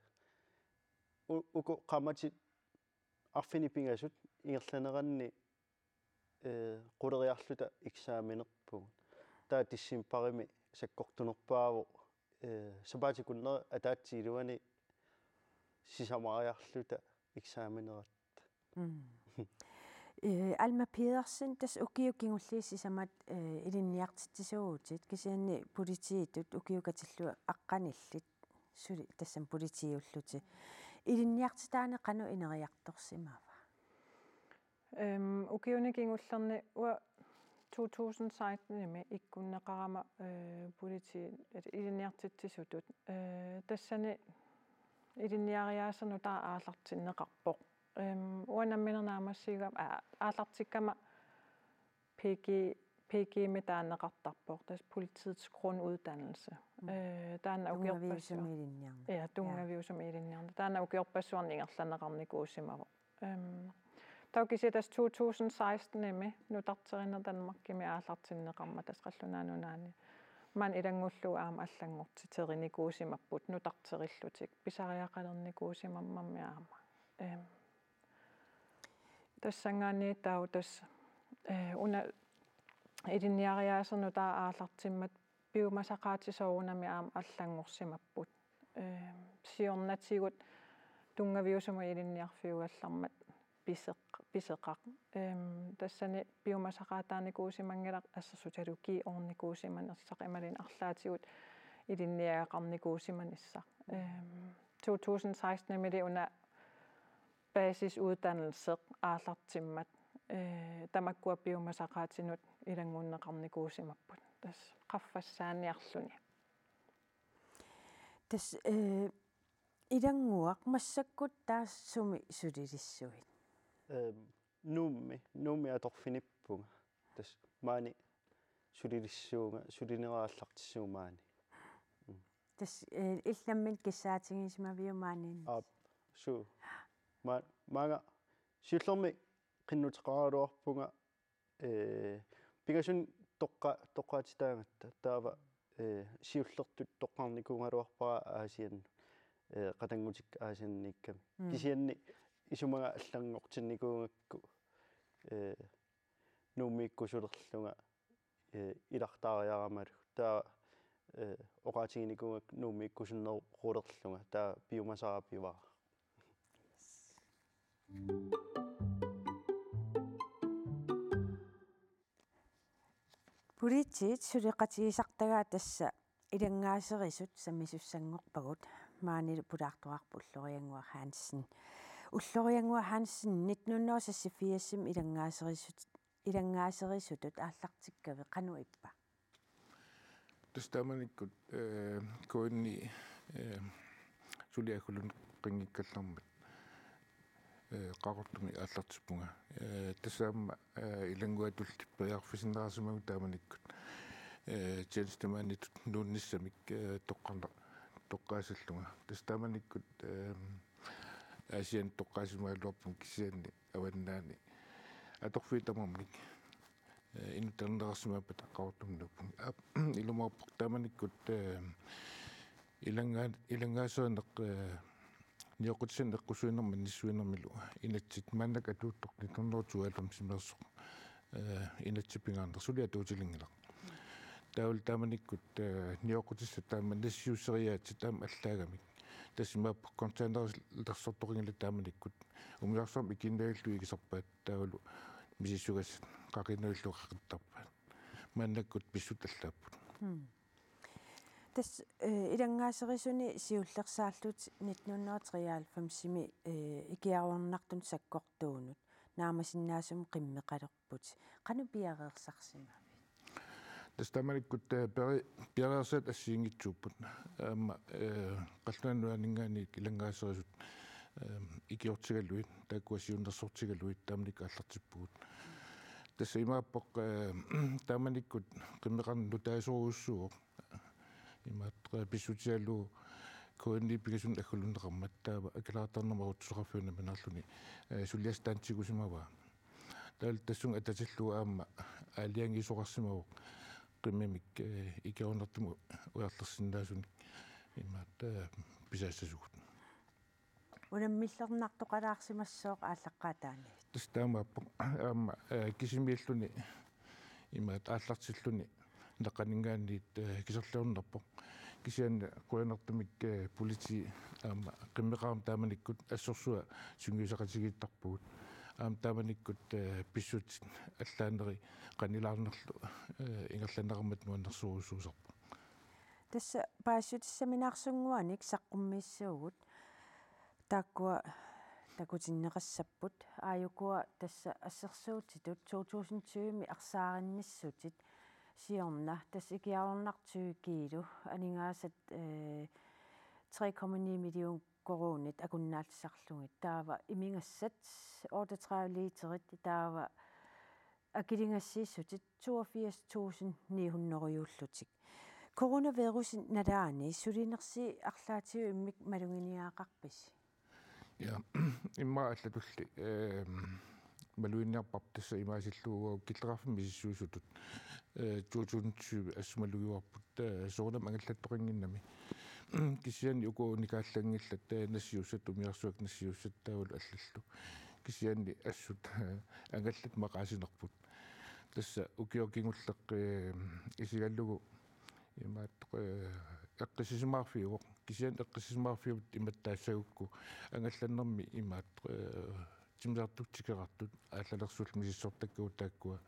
u-, uku qaammatit arfineq-pingasut ingerlaneranni, eh, quleriarluta eksamenerpugut. Taava decembarimi sakkortunerpaavoq, eh, sapaatip akunneri ataatsip iluani sisamariarluta eksameneratta. Mm. Eh, Alma Pedersen, tassa ukiut kingulliit sisamat, eh, ilinniartitsisuuvutit, kisianni politiitut ukiut katillugu aqqanillit suli tassami politiiullutit. Ilinniartitaaneq qanoq ineriartorsimava? Øhm, ukiuni kingullerni uanga to tusind sekstenimi ikkunneqarama, øh, politi-, altså ilinniartitsisutut. Øh, tassani ilinniariaaseq nutaaq aallartinneqarpoq. Øhm, uanga nammineq naammassiga-, aa, aallartikkama P G, P G-mi taaneqartarpoq, tassa politiets grunduddannelse. Mm. Øh, taanna ukiorpassuar-, tunngaviusumik ilinniarneq. Ja, tunngaviusumik ilinniarneq. Taanna ukiorpassuarni ingerlanneqarnikuusimavoq. Øhm, taava kisianni tassa to tusind sekstenimi nutarterineq Danmarkimi aallartinneqarmat tassa Qallunaat Nunaanni. Maani ilanngullugu aamma allanngortiteqarnikuusimapput nutarterillutik pisariaqalernikuusimammammi aamma. Ehm, tassanngaanniit taava tassa, eh, una ilinniariaaserlu taava aallartimmat piumasaqaatit soorunami aamma allanngorsimapput. Ehm, siornatigut tunngaviusumut ilinniarfiugallarmat piseq-, piseqaq. Ehm, tassani piumasaqaataanikuusimanngilaq assersuutigalugu G R-nikuusimanersaq imaluunniit arlaatigut ilinniagaqarnikuusimanissaq. Ehm, to tusind seksten-imiilli una basisuddannelse aallartimmat, eh, tamakkua piumasaqaatinut ilanngunneqarnikuusimapput. Tassa qaffassaaniarluni. Tassa, eh, ilannguaq massakkut taava sumi sulilissuit? Ehm, Nuummi, Nuummi atorfinippunga. Tassa maani sulilissuunga, sulinera aallartissuunga maani. Mm. Tassa, eh, illit nammineq kissaatigisimaviuk maaniinni? Aap, suu. Ma-, maanga siullermik qinnuteqaraluarpunga, eh, pingasunut toqqa-, toqqaatitaagatta. Taava, eh, siullertut toqqarnikuugaluarpara Aasiannut, eh, qatanngutikka Aasianniikkami. Mm. Kisianni isumaga allanngortinnikuugakku, eh, Nuummiikkusulerlunga, eh, ilartaariaramalu. Taava, eh, oqaatiginikuugakku Nuummiikkusunnerulerlunga. Taava piumasara pivara. Politiit suleqatigisartagaat tassa ilanngaaserisut sammisussanngorpagut, maanilu pulaartuarput Ulloriannguaq Hansen. Ulloriannguaq Hansen, nitten hundrede og seksogfirs-imi ilanngaaserisut, ilanngaaserisutut aallartikkavit qanoq ippa? Tassa taamanikkut, eh, K N I, eh, suli aggulunngeqqinngikkallarmat, eh, Qaqortumi aallartippunga. Eh, tassa aamma, eh, ilannguatulli periarfissinneqarsimavugut taamanikkut, eh, tjenestemanditut nuunnissamik, eh, toqqarna-, toqqaasallunga. Tassa taamanikkut, eh, Aasianni toqqaasimagaluarpunga kisianni avannaani atorfiit tamarmik, eh, inuttarineqarsimaappata Qaqortumi nuuppunga. Aap, ilumoorpoq taamanikkut, eh, ilanngaa-, ilanngaaserineq, eh, nioqqutissanik eqqussuinermik annissuinermilu inatsit maannakkut atuuttoq nitten hundrede tooghalvfems-imeersoq, eh, inatsit pingaarneq suli atuutilinngilaq. Taavalu taamanikkut, eh, nioqqutissat taama nassiusseriaatsit taama allaagamik. Tassa imaappoq containerit lersortoqanngillat taamanikkut. Umiarsuarmi ikiinnarlugit ikisarpaat taavalu misissugassat qaqiinnarlugit qaqittarpaat. Maannakkut pissutsit allaapput. Hmm. Tassa, eh, ilanngaaserisuni siullersaallutit nitten hundrede treoghalvfems-imi, eh, ikiaroornartunut sakkortuunut naamasinnaasumik qimmeqalerputit. Qanoq piareersarsimavit? Tassa taamanikkut, eh, peri-, piareersat assigiinngitsuupput. Aamma, eh, qallunaat nunaanninngaanniit ilanngaaserisut, eh, ikiortigalugit, taakkua siunnersortigalugit taamanikkut aallartippugut. Tassa imaappoq, eh, taamanikkut qimmeqarneq nutaasorujussuuvoq. Imaattoq pissutigalugu K N I pingasunut aggulunneqarmat taava akileraartarnermut arutsisoqarfiup nammineerluni, eh, suliassaq taanna tigusimavaa. Taavalu tassunga atatillugu aamma aalajangiisoqarsimavoq qimmimik, eh, ikiornartumik ujarlersinnaasunik imaattoq, eh, pisaassasugut. Unammillernartoqalaarsimassooq aallaqqaataaniit. Tassa taamaappoq aamma, eh, kisimiilluni imaattoq aallartilluni naqqaninngaanniit, eh, kiserliornarpoq. Kisianni qujanartumik, eh, politi aamma qimmeqarami taamanikkut assorsuaq sungiusaqatigiittarpugut. Aamma taamanikkut, eh, pissutsit allaaneri qanilaarnerlu, eh, ingerlanneqarmat nuannersorujussuusarpoq. Tassa paasissutissaminaarsunnguanik saqqummiissuugut. Taakkua takutinneqassapput, aajukua tassa assersuutitut to tusind tyve-mi arsaarinnissutut siorna, tassa ikiaroornartoq tyve kiilu, aningaasat, eh, tre komma ni million koruunit akunnaatsisarlugit. Taava imigassat otteogtredive literit, taava akiligassiissutit toogfirs tusind ni hundrede-juullutik. Coronavirusi nalaani sulinersi arlaatigut immikkut maluginiagaqarpisi? Ja, immaqa allatulli, ehm, maluginiarparput tassa imaasillugu killeqarfimmi misissuisutut, eh, to tusind tyve assut malugivarput, eh, soorunami angallattoqannginnami. Kisianni uku unikaallanngillat, eh, nassiussat, umiarsuaq nassiussat taavalu allallu. Kisianni assut angallat maqaasinerput. Tassa ukioq kingulleq, eh, isigalugu imaattoq, eh, eqqissisimaarfiuvoq. Kisianni eqqissisimaarfiuvoq imattaassagukku angallannermi imaattoq, eh, timmisartut tikeraartut aallalersuullu misissortakkagut taakkua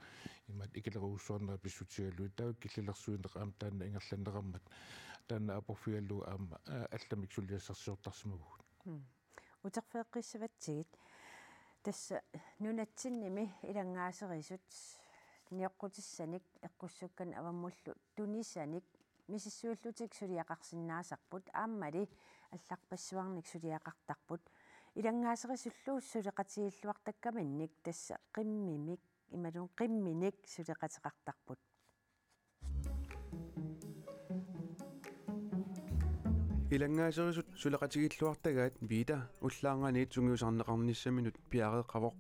imaattoq ikilerujussuarnerat pissutigalugu, taava killilersuineq aamma taanna ingerlanneqarmat taanna aporfigalugu aamma, eh, allamik suliassarsiortarsimavugut. Mm. Uterfigeqqissavatsigit. Tassa nunatsinnimi ilanngaaserisut nioqqutissanik eqqussukkanik avammullu tunisanik misissuillutik suliaqarsinnaasarput aammali allarpassuarnik suliaqartarput. Ilanngaaserisullu suleqatigilluartakkaminnik tassa qimmimik imaluunniit qimminik suleqateqartarput. Ilanngaaserisut suleqatigilluartagaat Vida ullaarnganiit sungiusarneqarnissaminut piareeqqavoq.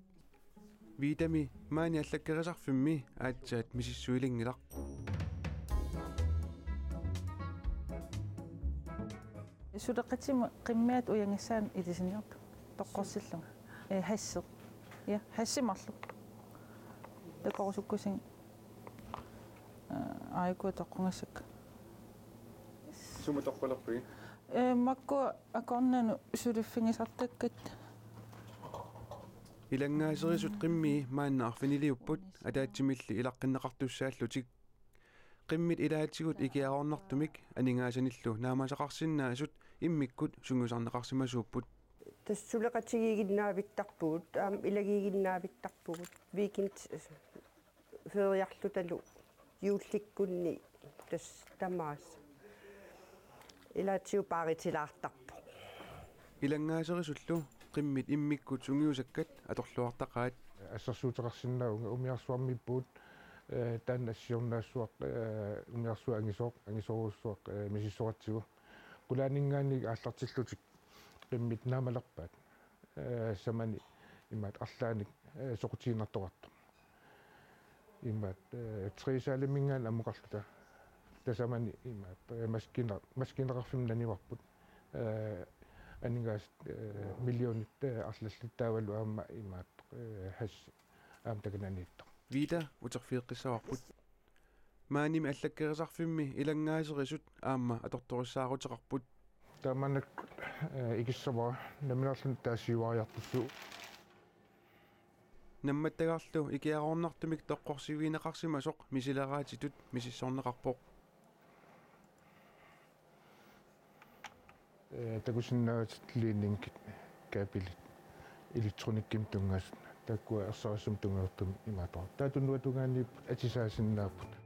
Vidami maani allakkerisarfimmi aatsaat misissuilinngilaq. Suleqatima qimmiat ujangissaanut ilisiniartut toqqorsillunga. Eh, hashi. Ja, hashi marluk. Takorusukkusin. Eh, aajuku toqqungassakka. Sumut toqqulerpigit? Eh, makku akornanni suliffigisartakkat. Ilanngaaserisut qimmii maanna arfiniliupput ataatsimilli ilaqqinneqartussaallutik. Qimmit ilaatigut ikiaroornartumik aningaasanillu naamasaqarsinnaasut immikkut sungiusarneqarsimasuupput. Tassa suleqatigiiginnavittarpugut, aamma ilagiiginnavittarpugut, weekend feriarlutalu juullikkunni tassa tamaasa. Ilaatigut paaritilaartarpoq. Ilanngaaserisullu qimmit immikkut sungiusakkat atorluartaqaat. Assersuuteqarsinnaavunga umiarsuarmiippugut, eh, taanna siornaassuaq, eh, umiarsuaq angisooq, angisoorujussuaq, eh, misissoratsigu. Qulaaninngaanniit aallartillutik qimmit naamalerpaat, eh, tasamani imaattoq arlaannik, eh, soqutiginartoqartoq. Imaattoq, eh, Theresiaminngaanniit ammukarluta. Tasamani imaattoq, eh, maskiina-, maskiineqarfimmi nanivarput. Eh, aningaasat, eh, millionit, eh, arlallit taavalu aamma imaattoq, eh, hashi aamma takananiittoq. Vida uterfigeqqissavarput. Maanimi allakkerisarfimmi ilanngaaserisut aamma atortorissaaruteqarput. Taamaaneq, eh, ikissavara nammineerluni taasiuariartussuuvoq. Nammattagarlu ikiaroornartumik toqqorsivigineqarsimasoq misileraatitut misissorneqarpoq. Eh, takusinnaavat ledningit, kabelit, elektronikkimik tunngasut, taakkua ersarissumik tunngasortumik imaattoq. Taava tunuatungaaniipput atisaasinnaapput.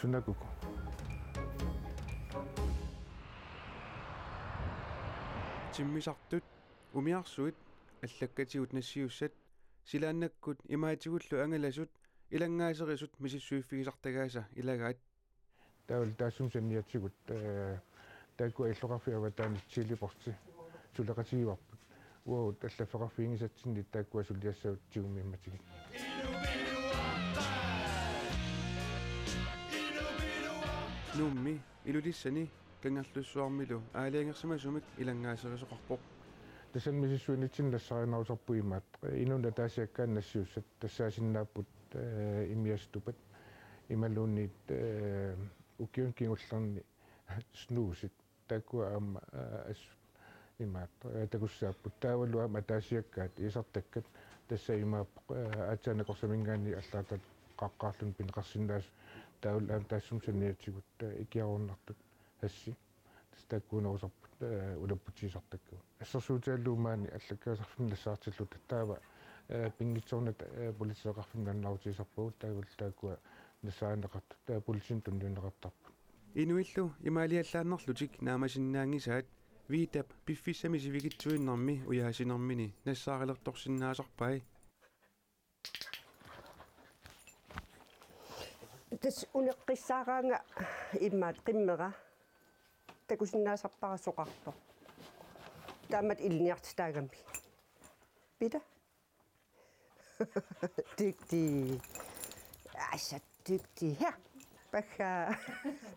Sunakuku. Timmisartut, umiarsuit, allakkatigut nassiussat, silaannakkut imaatigullu angalasut, ilanngaaserisut misissuiffigisartagaasa ilagaat. Taavalu taassuma saniatigut, eh, taakkua illoqarfiup avataani Chiliporti suleqatigivarput. Uagut allaffeqarfiginngisatsinnik taakkua suliassavut tigummiummatigit. Nuummi, Ilulissani, Kangerlussuarmilu aalajangersimasumik ilanngaaserisoqarpoq. Tassani misissuinitsinni nassaarinerusorput imaattoq, inunnut ataasiakkaanut nassiussat tassaasinnaapput, eh, imiassutupat imaluunniit, eh, ukiuni kingullerni snuusit. Taakkua aamma, eh, assut imaattoq, eh, takussaapput. Taavalu aamma ataasiakkaat iisartakkat tassa imaappoq, eh, aatsaat nakorsaminngaanniit allaat qaqqaarluni pineqarsinnaasut. Taavalu aamma taassuma saniatigut, eh, ikiaroornartut hashi. Tassa taakkuunerusarput, eh, ulapputigisartakkagut. Assersuutigalugu maani allakkerisarfimmi nassaartilluta taava, eh, pinngitsoornata, eh, politiseqarfimmi nalunaarutigisarpagut, taavalu taakkua nassaarineqartut, eh, politiinut tunniunneqartarput. Inuillu imaaliallaannarlutik naamasinnaanngisaat Vidap piffissami sivikitsuinnarmi ujaasinermini nassaarilertorsinnaasarpai. Tassa uneqqissaaraanga immaqa qimmera takusinnaasarpara soqartoq. Taamatut ilinniartitaagami. Peter. Dygtig. Asa dygtig. Her. Pagga-,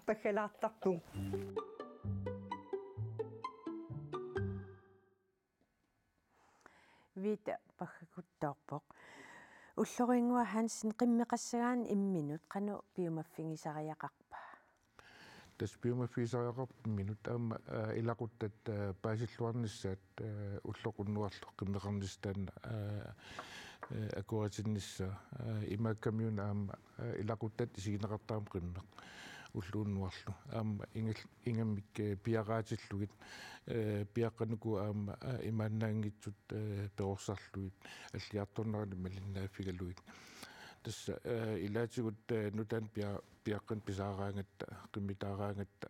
paggalaartarpunga. Vita paggakuttoorpoq. Ullorinnguaq Hansen, qimmeqassagaanni imminut qanoq piumaffigisariaqarpa? Tassa piumaffigisariaqarpoq imminut aamma, aa, ilaquttat, aa, paasilluarnissaat, aa, ulloq unnuarlu qimmeqarnissaq taanna, aa, aa, akueritinnissaa, aa, imaakkamiuna aamma, aa, ilaquttat isigineqartarami qimmeq ulloq unnuarlu. Aamma ingal-, ingammik, ee, piareersillugit, ee, piaqqanuku aamma, aa, imaannaanngitsut, ee, perorsarlugit, alliartornerani malinnaaffigalugit. Tassa, ee, ilaatigut, ee, nutaanik pia-, piaqqanik pisaaraangatta, qimmitaaraangatta,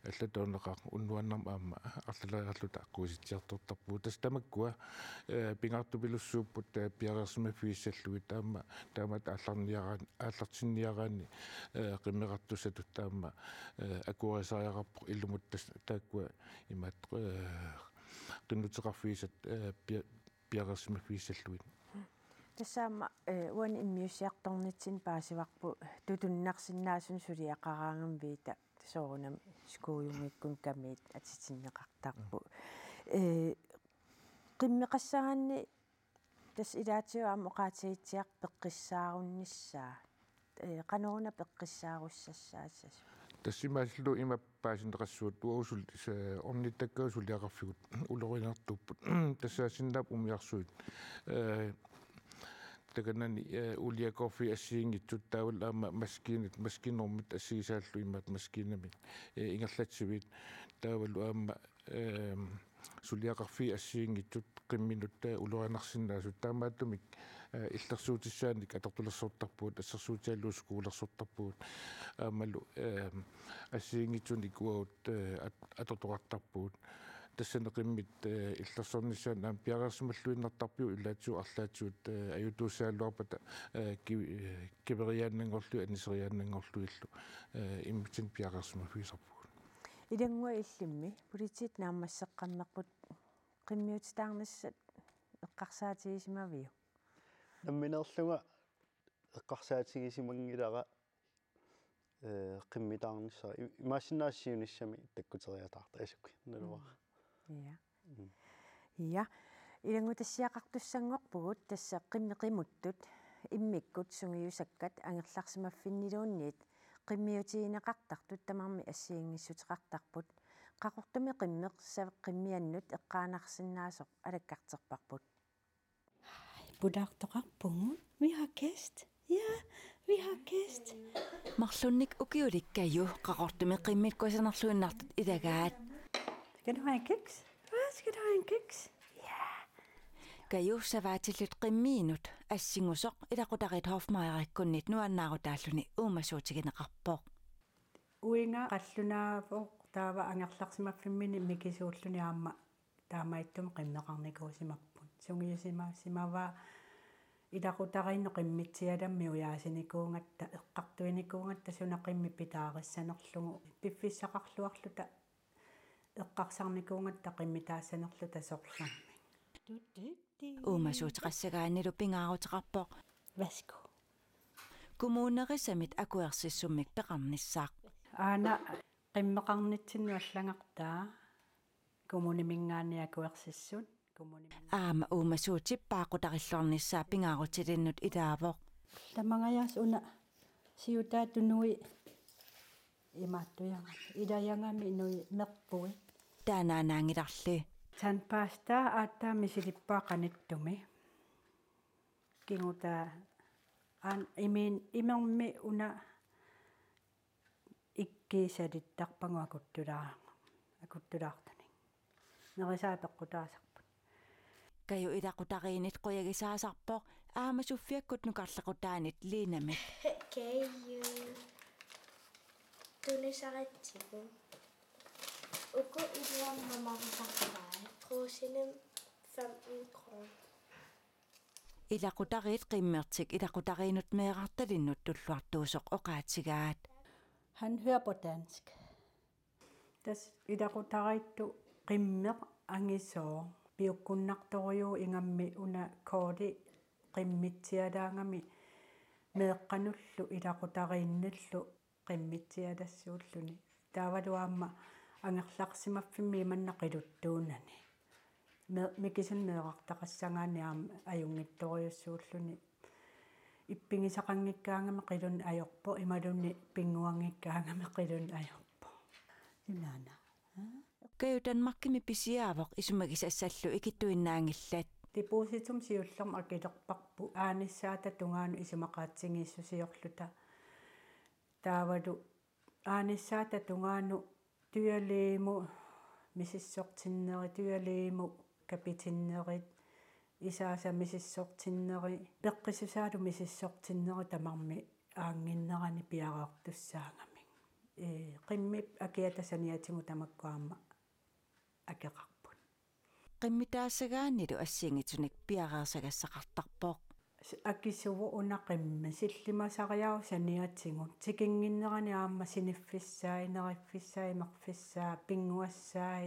allatut taaneqartoq unnuannarmi aamma arlaleriarluta aqqusitsiartortarpugut. Tassa tamakkua, ee, pingaartupilussuupput, ee, piareersimaffigissallugit aamma taamatut aallarniaraan-, aallartinniaraanni, ee, qimmeqartussatut aamma, ee, akuerisariaqarpoq ilumut tassa taakkua imaattoq, ee, qinnuteqarfigisat, ee, pia-, piareersimaffigissallugit. Tassa aamma, ee, uani immiussiartornitsinni paasivarput tutunnarsinnaasunik suliaqaraangami Vita soorunami skuujunngikkunik kamiit atitinneqartarput. Ee, qimmeqassagaanni tassa ilaatigut aamma oqaatigitsiarput peqqissaarunnissaa. Ee, qanoruna peqqissaarussassaassasoq? Tassa imaassillugu ima paasinneqassasoq uagut sul-, sa-, ornittakkagut suliaqarfigut ulorianartuupput. Tassaassinnaapput umiarsuit. Ee, takanani, ee, uuliakoorfiit assigiinngitsut taavalu aamma maskiinat, maskiinermit assigisaallu imaattoq maskiinamit, ee, ingerlatsiviit taavalu aamma, ee, suliaqarfiit assigiinngitsut qimminut, ee, ulorianarsinnaasut taamaattumik, ee, illersuutissaanik atortulersortarpugut, assersuutigalugu skuulersortarpugut. Aammalu, ee, assigiinngitsunik uagut, ee, at-, atortoqartarpugut. Tassani qimmit, ee, illersornissaanut aamma piareersimalluinnartarpiuk ilaatigut arlaatigut, ee, ajutuussagaluarpata, ee, ki-, ee, kiveriaannanngorlugit aniseriaannanngorlugillu, ee, immitsinnut piareersimaffigisarpugut. Ilannguaq illimmi politiit naammasseqqammerput qimmiutitaarnissat eqqarsaatigisimaviuk? Nammineerlunga eqqarsaatigisimanngilanga, ee, qimmitaarnissaq i-, imaassinnaavoq siunissami takkuteriataartoq asuki. Naluara. Mm. Ja. Mm. Ja. Ilanngutassiaqartussanngorpugut tassa qimmeq qimuttut immikkut sungiusakkat angerlarsimaffinniluunniit qimmiutigineqartartut tamarmik assigiinngissuteqartarput. Qaqortumi qimmeq saveqqimmiannut eqqaanarsinnaasoq alakkarterparput. Pulaartoqarpugut. Vi har gæst. Ja, vi har gæst. Marlunnik ukiulik Kaju Qaqortumi qimmit kusanarluinnartut ilagaat. Skal du have en kiks? Hvad, skal du have en kiks? Ja. Kaju savaatillutik qimmiinut assingusoq ilaqutariit Hofmejerikkunnit nuannaarutaalluni uumasuutigineqarpoq. Uiga qallunaavoq taava angerlarsimaffimmini mikisuulluni aamma taamaattumik qimmeqarnikuusimapput. Sungiusimasimavaa ilaqutariinnut qimmitsialammi ujaasinikuugatta, eqqartuinikuugatta suna qimmip pitaarissanerlugu, piffissaqarluarluta eqqarsarnikuugatta qimmitaassanerluta sorlermik. Uumasuuteqassagaannilu pingaaruteqarpoq. Værsgo. Kommunerisamit akuersissummik peqarnissaq. Aana qimmeqarnitsinnut allagartaa kommuniminngaanniit akuersissut. Kommunimi. Aamma uumasuutip paaqqutarilluarnissaa pingaarutilinnut ilaavoq. Tamangajaasa una siutaa tunui imaattujaga. Ilajagami nui merpui. Taanaanaanngilarli. Tandpasta aatsaat misilippaa qanittumi. Kingutaa aan imin imermi una ikkiisalittarpagu akuttulaa-, akuttulaartunik. Nerisaat peqqutaasarput. Kaju ilaqutariinnit qujagisaasarpoq aamma Sofiakkut nukarlequtaanit Linamit. Kaju. Tunisaritsigu. Uku iluamik mamarusarpai. Brugsenimi femten kroner. Ilaqutariit qimmertik ilaqutariinnut meerartalinnut tulluartuusoq oqaatigaat. Han hører på dansk. Tassa ilaqutariittut qimmeq angisooq piukkunnartorujuuvoq ingammik una koodi qimmitsialaangami meeqqanullu ilaqutariinnillu qimmitsialassuulluni. Taavalu aamma angerlarsimaffimmi imanna qiluttuunani. Me-, mikisunik meerartaqassagaanni aamma ajunngitsorujussuulluni. Ippigisaqanngikkaangami qiluneq ajorpoq, imaluunniit pinnguanngikkaangami qiluneq ajorpoq. Junaana. Aa? Kayu Danmarkimi pisiaavoq isumagisassallu ikittuinnaanngillat. Depositum siullermik akilerparput aanissaata tungaanut isumaqaatsigiissusiorluta. Taavalu aanissaata tungaanut Tujalimut misissortinnerit, Tujalimut kapitinneri, Isaasa misissortinneri, Peqqissusaalu misissortinneri tamarmik aannginnerani piareertussaagamik. Ee, qimmip akiata saniatigut tamakku aamma akeqarput. Qimmitaassagaannilu assigiinngitsunik piareersagassaqartarpoq. S-, akisuvoq una qimmi, sillimasariaqarpoq saniatigut, tikinnginnerani aamma siniffissaa, ineriffissaa, imerfissaa, pinnguassaa,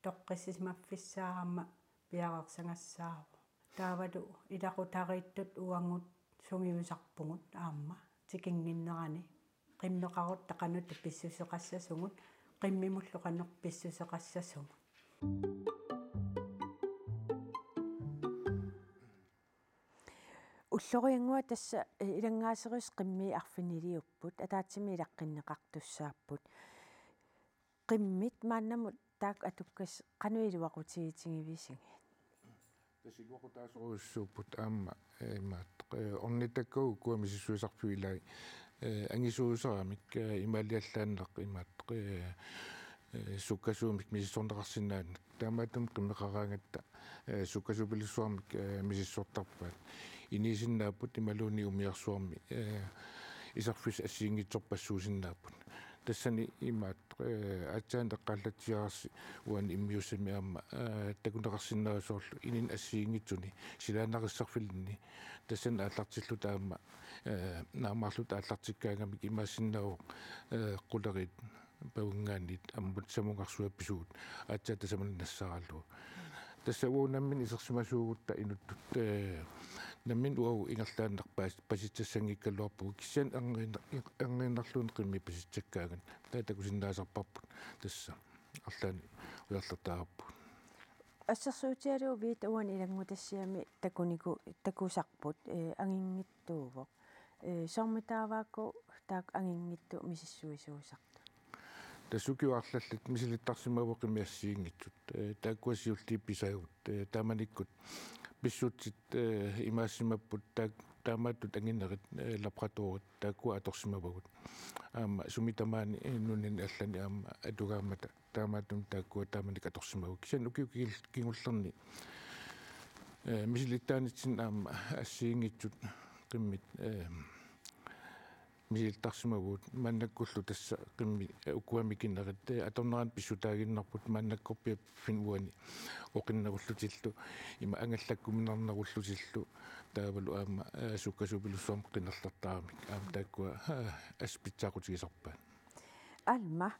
toqqissisimaffissaa aamma piareersagassaavoq. Taavalu ilaqutariittut uagut sungiusarpugut aamma tikinnginnerani qimmeqarutta qanoq pissuseqassasugut, qimmimullu qanoq pissuseqassasugut. Ulloriannguaq tassa, eh, ilanngaaserisut qimmii arfiniliupput, ataatsimik ilaqqinneqartussaapput. Qimmit maannamut taakku atukkassat qanoq iluaqutigitigivisigiit? Tassa iluaqutaasorujussuupput aamma, eh, imaattoq, eh, ornittakkagut ukua misissuisarfiup ilai, eh, angisuusaramik, eh, imaaliallaannaq imaattoq, eh, eh, sukkasuumik misissorneqarsinnaannik. Taamaattumik qimmeqaraangatta, eh, sukkasuupilussuarmik, eh, misissortarpaat. Iniisinnaapput imaluunniit umiarsuarmi, eh, iserfissat assigiinngitsorpassuusinnaapput. Tassani imaattoq, eh, aatsaat eqqaallatsiarassi uani immiussamik aamma, eh, takuneqarsinnaavoq soorlu ininni assigiinngitsuni silaannarissarfilinni. Tassani aallartilluta aamma, eh, naammaarluta aallartikkaangamik imaassinnaavoq, eh, quleriit pavinngaanniit ammut samungarsuaq pisugut aatsaat tasamani nassaaralugu. Tassa uagut nammineq isersimasuugutta inuttut, eh, nammineq uagut ingerlaannaq pas-, pasitsassanngikkaluarpugut kisianni erniinnar-, erniinnarluunniit qimmit pasitsakkaangat. Taava takusinnaasarparput tassa arlaannik ujarlertaarpugut. Assersuutigalugu Vita uani ilanngutassiami takuniku-, takusarput, eh, anginngitsuuvoq. Eh, soormitaavaakku taakku anginngitsut misissuisuusartut? Tassa ukiut arlallit misilittarsimavagut qimmit assigiinngitsut. Eh, taakkua siulliit pisagut. Eh, taamanikkut pissutsit, eh, imaassimapput taak-, taamaattut anginerit, eh, laboratoriat taakkua atorsimavagut. Aamma sumi tamaani, eh, nunani allani aamma atugaammata taamaattumik taakkua taamanikkut atorsimavagut. Kisianni ukiut kigul-, kingullerni, eh, misilittaanitsinni aamma assigiinngitsut qimmit, eh, misilittarsimavagut maannakkullu tassa qimmit, eh, ukua mikinerit, eh, atornerani pissutaaginnarput maannakkorpiaaffinnut uani oqinnerullutillu, ima angallakkuminarnerullutillu, taavalu aamma, eh, sukkasuupilussuarmik qinerlertaramik, aamma taakkua, eh, assut pitsaaqutigisarpaat. Alma,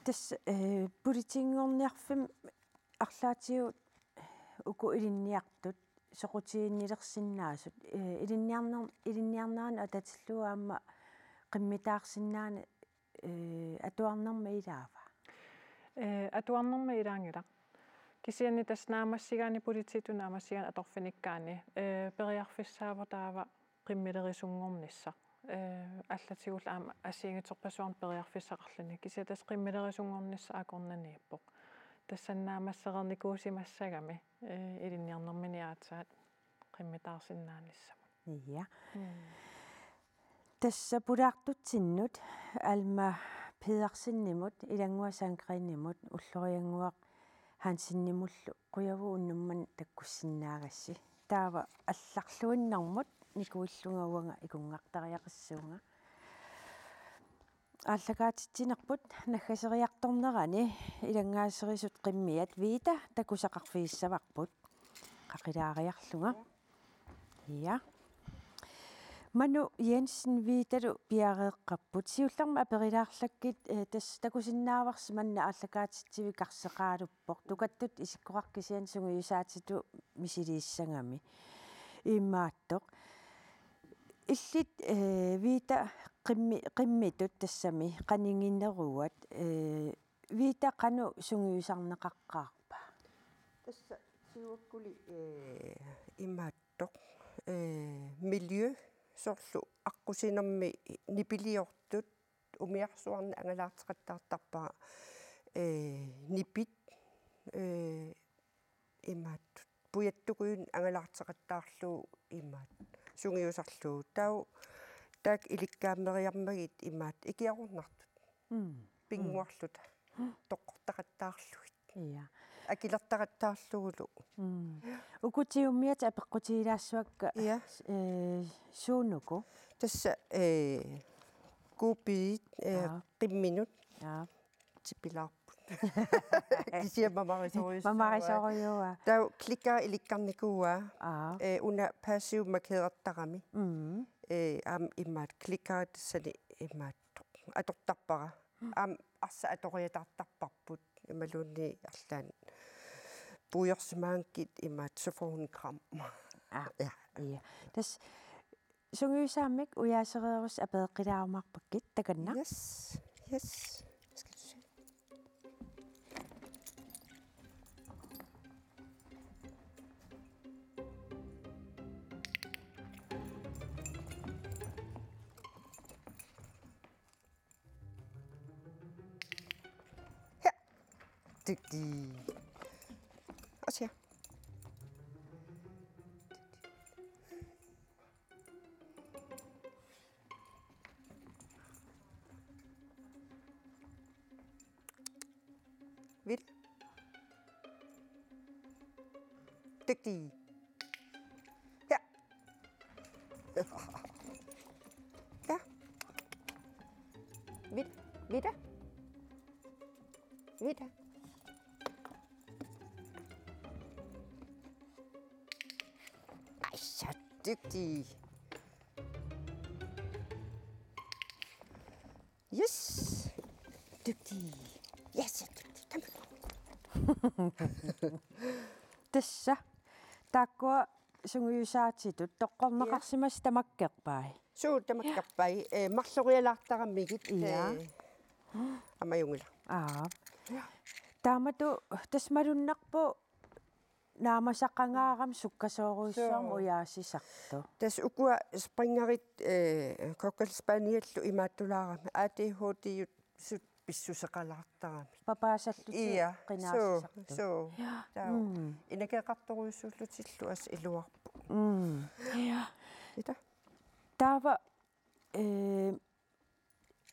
tassa, eh, politiinngorniarfimmi arlaatigut uku ilinniartut soqutiginnilersinnaasut, eh, ilinniarner-, ilinniarneranut atatillugu aamma qimmitaarsinnaaneq, eh, atuarnerma ilaava? Eh, atuarnerma ilaanngilaq. Kisianni tassa naammassigaanni, politiitut naammassigaanni atorfinikkaanni, eh, periarfissaavoq taava qimmilerisunngornissaq. Eh, allatigullu aamma assigiinngitsorpassuarnik periarfissaqarluni. Kisianni tassa qimmilerisunngornissaq akornanniippoq. Tassani naammassereernikuusimassagami, eh, ilinniarnermini aatsaat qimmitaarsinnaanissamut. Ja. Mm. Tassa pulaartutsinnut Alma Pedersenimut, Ilannguaq Sandgreenimut, Ulloriannguaq Hansenimullu qujavugut unnuk manna takkussinnaagassi. Taava allarluinnarmut nikuillunga uanga ikunngartariaqassuunga. Aallakaatitsinerput naggaseriartornerani ilanngaaserisut qimmiat Vita takusaqarfigissavarput. Qaqilaariarlunga. Ja. Manu Jensen, Viitalu piareeqqapput. Siullermik aperilaarlakkit, eh, tassa takusinnaavarsi manna aallakaatitsivik karseqaaluppoq. Tukattut isikkoqarput kisianni sungiusaatitut misiliissagami. Imaattoq. Illit, eh, Viita qimmi-, qimmitut tassami qanigineruat, eh, Viita qanoq sungiusarneqaqqaarpa? Tassa siuakkuli, eh, imaattoq, eh, miljø soorlu aqqusinermi nipiliortut umiarsuarni angalaarteqattaartarpara, eh, nipit, eh, imaattut. Pujattukujunnik angalaarteqattaarlugu imaat. Sungiusarlugu. Taava taakku ilikkaammeriarmagit imaat ikiaroornartut. Mm. Pinnguarluta. Mm. Toqqortaqattaarlugit. Ja. Akilertaqattaarlugulu. Mm. Uku tiummiat apeqqutigilaassuakka. Ja. Eh, suunuku? Tassa, eh, kuupiit, eh, ja, qimminut. Ja. Tipilaarput. Kisianni mamarisorujussua. Mamarisorujuaa. Taava klikkeri ilikkarnikuuaa. Aa. Eh, una paasiummat keertarami. Mm. Eh, aamma imaat klikkeri tassani imaattoq. Atortarpara. Mm. Aamma arsaq atoriataartarparput. Imaluunniit arlaannik puigorsimagunarpoq imaat, så får hun kram. Aa. Ja. Ja. Tassa sungiusaammik ujaasereerussi apereqqilaarumaarpakkit takanna. Yes. Yes. Skal du se? Her. Dygtig. Og så her. Vil. Dygtig. Ja. Ja. Vil. Vil det. Vil det. Ej, så dygtig. Yes. Dygtig. Yes, så dygtig. Kom. Tassa. Taakkua sungiusaatitut toqqorneqarsimasut tamakkerpai. Suu, tamakkerpai. Eh, marlorialaartaramigit. Ja. Eh, aamma ajunngilaq. Aa. Ja. Taamatut tassa malunnarpoq naamasaqangaarami sukkasoorujussuarmik. Suu. Ujaasisartut. Tassa ukua springerit, eh, cocker spanielillu imaattulaarami. A D H D-sut pissuseqalaartarami. Papaasallutik. Ja, qinaasisartut. Suu, suu. Ja. Taava. Mm. Inakeeqartorujussuullutillu assut iluarput. Mm. Ja. Ita. Taava, eh,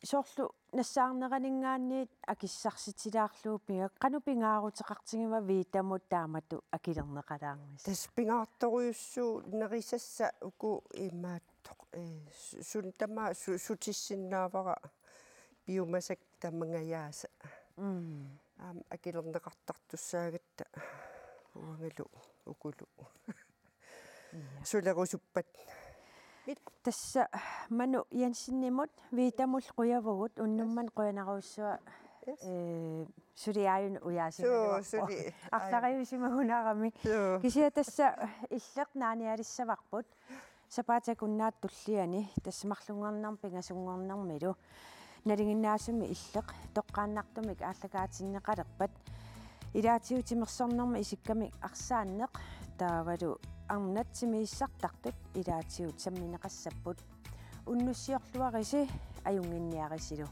soorlu nassaarneraninngaanniit akissarsitilaarlugu pinga-, qanoq pingaaruteqartigiva Viitamut taamatut akilerneqalaarnissaq? Tassa pingaartorujussuunerisassat uku imaattoq, eh, su-, suut tamaasa su-, sutissinnaavara piumasakka tamangajaasa. Mm. Aamma akilerneqartartussaagatta uangalu ukulu. Ja. Sulerusuppat. Tassa Manu Jensenimut Viitamullu qujavugut, unnuk manna qujanarujussuaq. Yes. Eh, suli aajuna ujaasigaluarpoq. Suu, suli. Arlariusimagunarami. Suu. Kisianni tassa Illeq naanialissavarput. Sapaatip akunnaata tulliani tassa marlunngornermi pingasunngornermilu nalinginnaasumik Illeq toqqaannartumik aallakaatinneqalerpat. Ilaatigut timersornermi isikkamik arsaanneq taavalu arnat timissartartut ilaatigut sammineqassapput. Unnussiorluarisi ajunnginniarisilu.